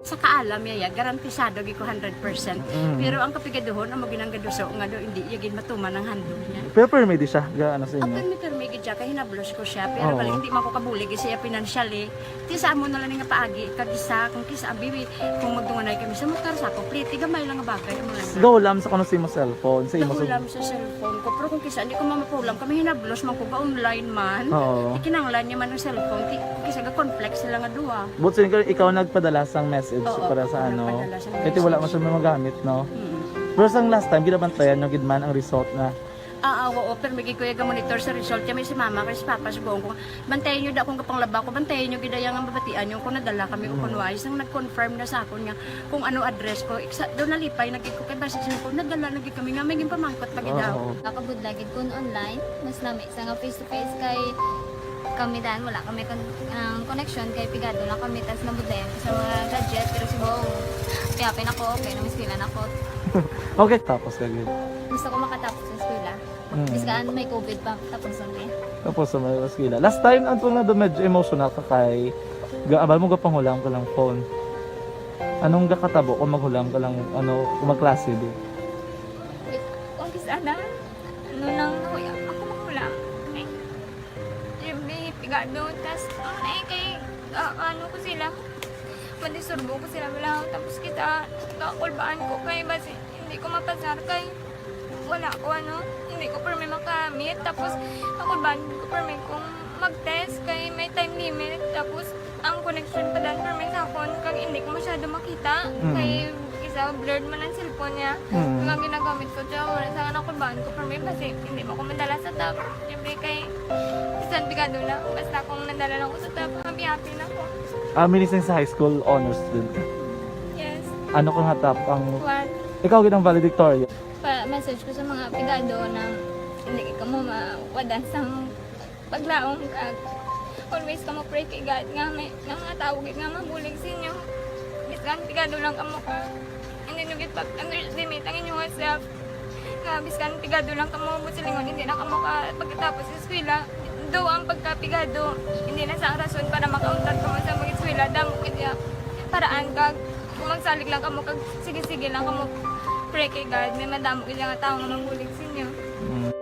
Sa kaalam niya, ya, garantisado gid ko hundred percent. Mm. Pero ang kapigaduhon, amo gid ang gaduso nga do, hindi iya gid matuman ang handog niya. Pero permi di siya, ga, ano sa inyo? Permi, permi gid siya, kay hinablos ko siya. Pero Oo. Bali, hindi man ko kabulig siya financially. Ti sa amo na lang nga paagi, kag isa, kung kisa, abi, kung magdunganay kami sa motor, sa ako, pliti, gamay lang nga bagay, amo lang. Gahulam sa kuno sa imo cellphone, sa imo sa Gahulam sa cellphone ko, pero kung kisa, hindi ko mamapulam, kami hinablos man ko, ga-online man. Oo. Ikinanglan niya man ang cellphone, ti, kung kisa, ga-conflict sila nga duha. But sin-, ikaw nagpadala sang message Oo, para sa ako ano? Nagpadala sang Kaya ti wala message. Man siya magamit, no? Mm. Pero sang last time, ginabantayan nyo gid man ang result na Ah, ah, oo, pero migi kuya ga-monitor sa result kami si mama kay si papa subong ko. Bantayan nyo da akong gapanglaba ko, bantayan nyo gid ang babatian nyo kung nadala kami o Mm. kung wais. Nang nag-confirm na sa akon nga kung ano address ko, iksa, do nalipay na gid ko kay basi sa ko, nadala na gid kami nga may ginpamangkot pa gid Oo. Ako. Nakabudla gid kun online, mas lami sa nga face to face kay kami dan wala kami kon-, ang connection kay pigado lang kami tas nabudlayan ko sa mga gadget pero si Bong kaya pin ako okay na mas pila na ko. Okay, tapos ka gid. Gusto ko makatapos sa eskwela. Mm. Bis kaan may covid pa, tapos ang eh. Tapos sa may eskwela. Last time, ang tunga do medyo emotional ka kay ga-, abal mo gapanghulam ka lang phone. Anong gakatabo kung maghulam ka lang, ano, kung magklase di? Kung kis-, ana, ano lang, no, ako maghulam. Ay, yung may pigado, tas, ano na eh, kay, ah, ano ko sila, madisurbo ko sila, wala, tapos kit, Sa kakulbaan ko kay basi hindi ko mapasar kay wala ko ano, hindi ko permi makamit. Tapos kakulbaan ko permi kung mag-test kay may time limit. Tapos ang connection pa dan permi sa akon kag hindi ko masyado makita Mm. kay isa blurred man ang cellphone niya. Mm. Kaya ginagamit ko siya, wala sa nakulbaan ko permi basi hindi mo ko madala sa top. Siyempre kay bisan pigado lang, basta kung nadala lang ko sa top, happy-happy na ko. Ah, minisang sa high school, honor student ka? Yes. Ano ka nga top ang One. Ikaw gid ang valedictorian? Pa-message ko sa mga pigado na hindi ka mo mawadan sa paglaom kag always ka mo pray kay God nga may nga mga tawo gid nga mabulig sa inyo. Bisan pigado lang kamo ka. Hindi nyo gid pag-underestimate ang inyong self. Nga bisan pigado lang kamo, busilingon, hindi na kamo ka pagkatapos sa eskwela. Do ang pagkapigado, hindi na sa rason para makauntat kamo sa mag-eskwela. Damo gid ya paraan kag kung magsalig lang kamo kag sige-sige lang kamo pray kay God, may madamo gid nga tawo nga mabulig sa inyo. Mm.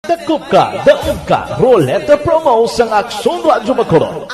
Dakop ka, daog ka, Roleta Promo sang Aksyon Radyo Bacolod.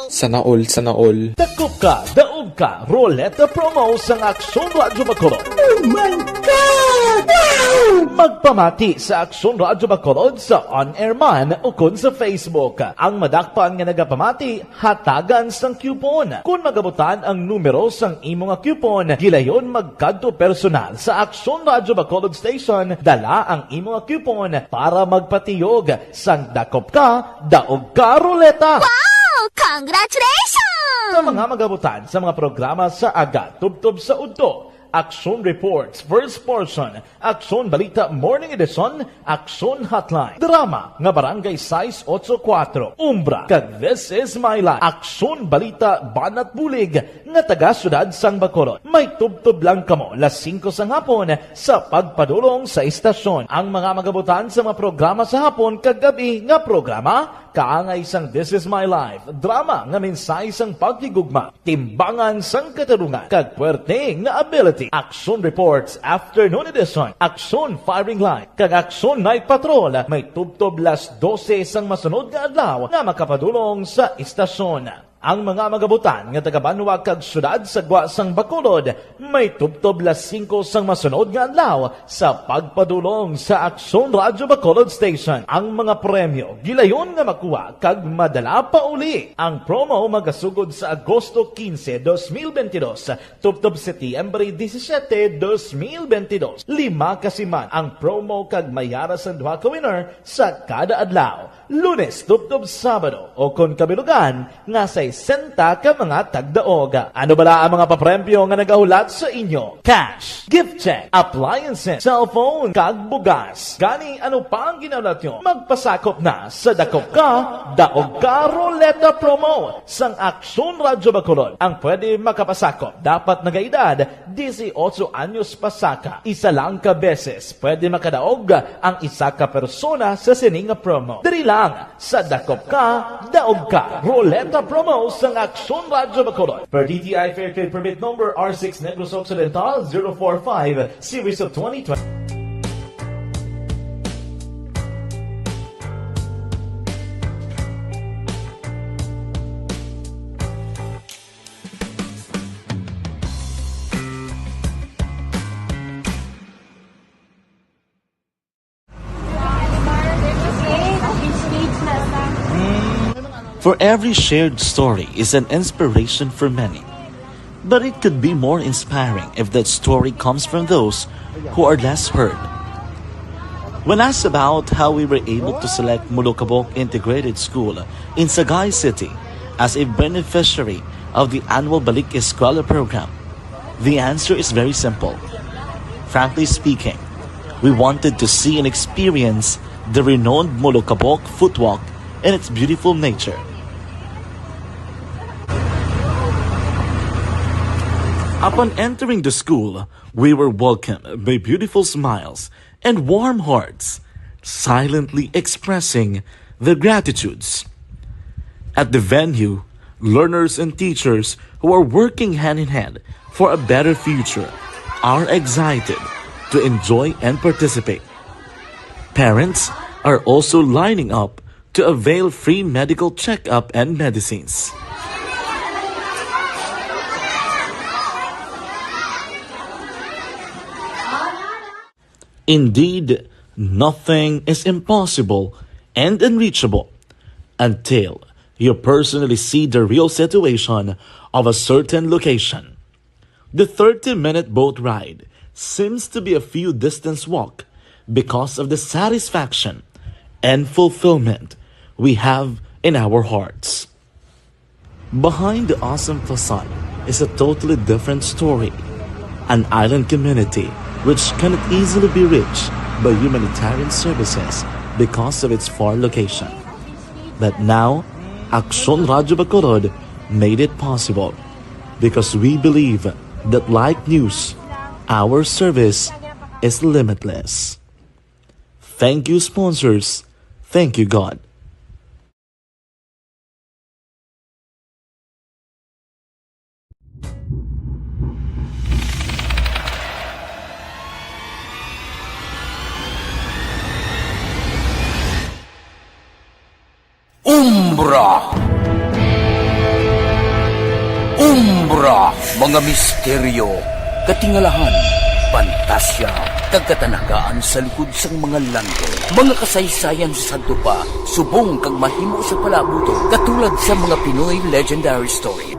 Sana all, sana all. Dakop ka, daog ka, Roleta Promo sang Aksyon Radyo Bacolod. Oh my God! Wow! Magpamati sa Aksyon Radyo Bacolod sa on-air man ukon sa Facebook. Ang madakpan nga nagapamati, hatagan sang coupon. Kon magabutan ang numero sang imo nga coupon, gilayon magkadto personal sa Aksyon Radyo Bacolod Station, dala ang imo nga coupon para magpatiyog sang dakop ka, daog ka, Roleta. Wow! Congratulations! Sa mga magabutan sa mga programa sa aga tubtob sa udto, Aksyon Reports, First Portion, Aksyon Balita Morning Edition, Aksyon Hotline, drama nga Barangay sais ocho kuwatro, Umbra, kag This Is My Life, Aksyon Balita Banat Bulig nga taga Siyudad sang Bacolod. May tubtob lang kamo las singko sang hapon sa pagpadulong sa istasyon. Ang mga magabutan sa mga programa sa hapon kag gab-i nga programa, kaangay sang This Is My Life, drama nga mensahe sang paghigugma, timbangan sang katarungan, kag puwerte nga ability. Aksyon Reports, Afternoon Edition, Aksyon Firing Line, kag Aksyon Night Patrol may tubtob las dose sang masunod nga adlaw nga makapadulong sa istasyon. Ang mga magabutan nga taga-banwa kag siyudad sa gwa sang Bacolod may tubtob las singko sang masunod nga adlaw sa pagpadulong sa Aksyon Radyo Bacolod Station. Ang mga premyo gilayon nga makuha kag madala pauli. Ang promo magasugod sa Agosto quince, dos mil veintidós, tubtob Setyembre disisiete, dos mil veintidós. Lima ka siman ang promo kag may ara sang duha ka winner sa kada adlaw. Lunes tubtob Sabado, o kon kabilugan nga sesenta ka mga tagdaog. Ano bala ang mga papremyo nga nagahulat sa inyo? Cash, gift check, appliances, cellphone, kag bugas. Gani, ano pa ang ginahulat nyo? Magpasakop na sa Dakop Ka, Daog Ka Roleta Promo sang Aksyon Radyo Bacolod. Ang pwede makapasakop dapat nagaedad disiotso anyos pasaka. Isa lang ka beses pwede makadaog ang isa ka persona sa sini nga promo. Diri lang sa Dakop Ka, Daog Ka Roleta Promo sang Aksyon Radyo Bacolod. Per D T I Fair Trade Permit Number R six Negros Occidental zero four five, Series of twenty twenty. For every shared story is an inspiration for many. But it could be more inspiring if that story comes from those who are less heard. When asked about how we were able to select Molokabok Integrated School in Sagay City as a beneficiary of the annual Balik Eskwela program, the answer is very simple. Frankly speaking, we wanted to see and experience the renowned Molokabok footwalk and its beautiful nature. Upon entering the school, we were welcomed by beautiful smiles and warm hearts, silently expressing their gratitudes. At the venue, Learners and teachers who are working hand in hand for a better future are excited to enjoy and participate. Parents are also lining up to avail free medical checkup and medicines. Indeed, nothing is impossible and unreachable until you personally see the real situation of a certain location. The thirty-minute boat ride seems to be a few distance walk because of the satisfaction and fulfillment we have in our hearts. Behind the awesome facade is a totally different story. An island community which cannot easily be reached by humanitarian services because of its far location. But now, Aksyon Radyo Bacolod made it possible because we believe that, like news, our service is limitless. Thank you, sponsors. Thank you, God. Umbra. Umbra, mga misteryo, katingalahan, pantasya, kag katanagaan sa likod sang mga landong. Mga kasaysayan sa sadto pa, subong kag mahimo sa palabuton, katulad sa mga Pinoy legendary story.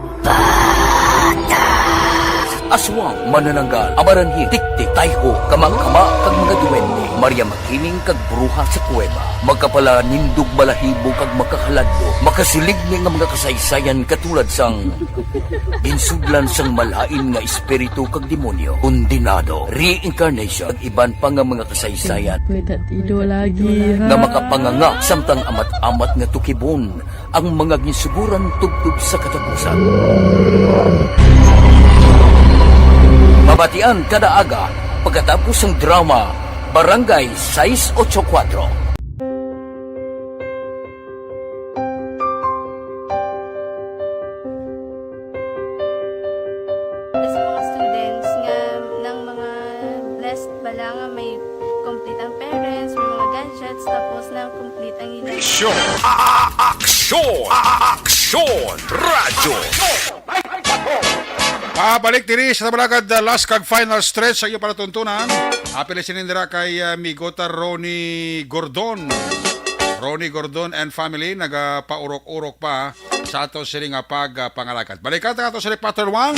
Aswang, manananggal, amaranhil, tiktik, tayho, kama-kama, kag mga duwende, Maria Makiling, kag bruha sa kuweba. Makapalanindog, balahibo, kag makahaladlo, makasilig ni nga mga kasaysayan katulad sang ginsudlan sang malain nga espiritu kag demonyo, kondenado, reincarnation, kag iban pa nga mga kasaysayan. May tatido lagi, ha? Nga makapanganga samtang amat-amat nga tukibon ang mga ginsuguran tubtob sa katapusan. Mabatian kada aga pagkatapos sang drama Barangay sais ocho kuwatro. Sa mga students nga nang mga blessed bala nga may complete ang parents, may mga gadgets, tapos na complete ang ila. Aksyon! A-, a-, Aksyon! A-, a-, Aksyon! Radyo! Pabalik diri sa Tabalagad, uh, last kag final stretch sa iyo palatuntunan. Apil sini dira kay, uh, Migota Ronnie Gordon. Ronnie Gordon and family nagapaurok-urok pa sa ato sini nga pag, uh, pangalagad. Balikan ta ato sini Patrol Wang.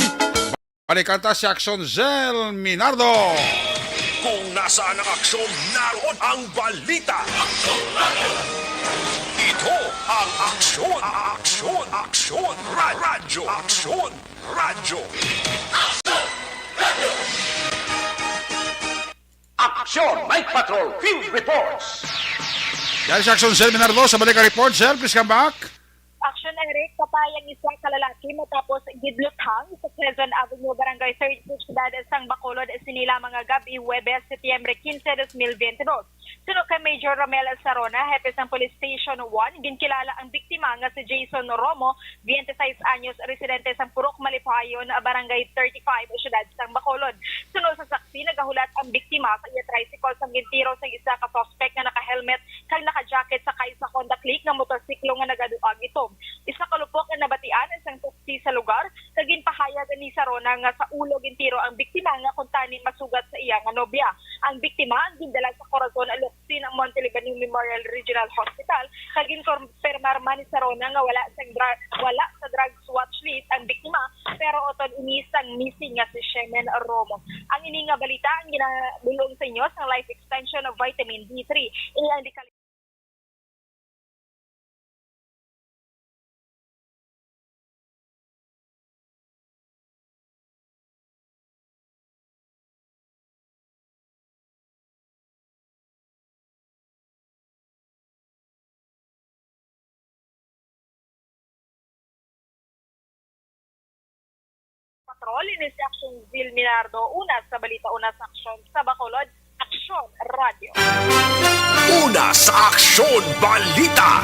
Balikan ta si Aksyon Zel Minardo. Kung nasaan ang aksyon, naroon ang balita. Ito ang Aksyon, Aksyon, Aksyon, Ra- Radyo, Aksyon, Radyo. Aksyon, Night Patrol Field Reports. Yan si Aksyon Zel Minardo sa balik report. Zel, please come back. Action Eric, patay ang isa ka lalaki matapos gidluthang sa Quezon Avenue, Barangay thirty-two, siyudad sang Bacolod, sini lamang nga gab-i, Huwebes, Setyembre quince, dos mil veintidós. Suno kay Major Romel Sarona, hepe sang Police Station one, ginkilala ang biktima nga si Jason Romo, twenty-six anyos, residente sang Purok Malipayon, Barangay thirty-five, siyudad sang Bacolod. Suno sa saksi, nagahulat ang biktima sa iya tricycle sang gintiro sang isa ka suspect nga naka-helmet kag naka-jacket sakay sa Honda Click nga motorsiklo nga nagaduag itom. Isa ka lupok nga nabatian sang saksi sa lugar kag ginpahayag ni Sarona nga sa ulo gintiro ang biktima nga kuntani masugat sa iya nga nobya. Ang biktima ang gindala sa Corazon Locsin Monte Libano Memorial Regional Hospital kag ginkonfirmar man ni Sarona nga wala sang dra- wala sa drugs watch list ang biktima, pero utod ini sang missing nga si Shemen Romo. Ang ini nga balita ang ginadul-ong sa inyo sang Life Extension of Vitamin D three. Ilang di Patrol, ini si Aksyon Zil Minardo. Una sa balita, una sa aksyon sa Bacolod. Aksyon! Aksyon Radio. Una sa Aksyon Balita.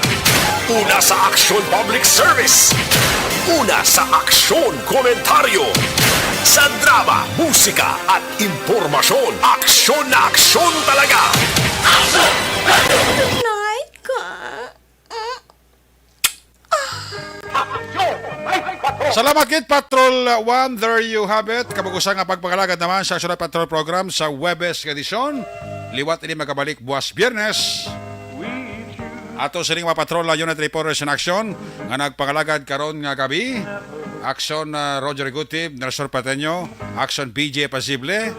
Una sa Aksyon Public Service. Una sa Aksyon Komentaryo. Sa drama, musika at impormasyon, aksyon na aksyon talaga. Night ka. Salamat gid, Patrol One. There you have it. Kabug-usan nga pagpangalagad naman sa Aksyon Patrol Program sa Huwebes nga edisyon. Liwat ini magabalik buwas Biyernes. Ato sining mga patrol na Unit Reporters in Action nga nagpangalagad karon nga gabi. Aksyon, ah, Roger Gutib, Nelson Pateño, Aksyon B J Pasible,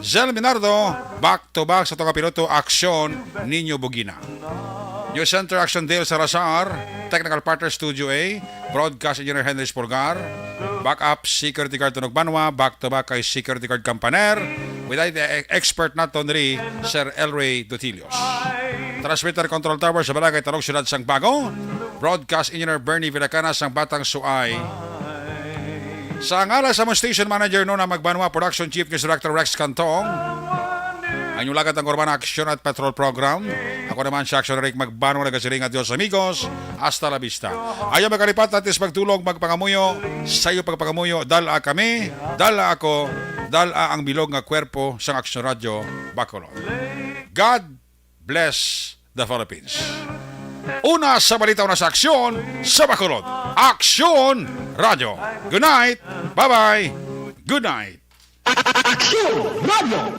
Zel Minardo, back to back sa tunga piloto, Aksyon Niño Bugina. News Center, Aksyon Dale Salazar, Technical Partner Studio A, Broadcast Engineer Henry Spurgar, Backup Security Guard Tunog Banwa, back to back kay Security Guard Campaner, with the expert naton ri, Sir Elray Dutilios. Transmitter Control Tower sa Barangay Talog, Siyudad sang Bago, Broadcast Engineer Bernie Villacana sang Batang Suay. Sa ngalan sa among station manager, Nona Magbanwa, Production Chief News Director Rex Cantong, ang inyong lagad ang Urbana Action at Patrol Program. Ako naman si Action Rick Magbanwa, nagasiring, adios amigos, hasta la vista. Ayaw magkalipat, atis magdulog, magpangamuyo, sayo pagpangamuyo, dala kami, dala ako, dala ang bilog nga kwerpo sang Action Radio Bacolod. God bless the Philippines. Una sa balita, una sa aksyon sa Bacolod. Aksyon Radio. Good night. Bye-bye. Good night. Aksyon Radio.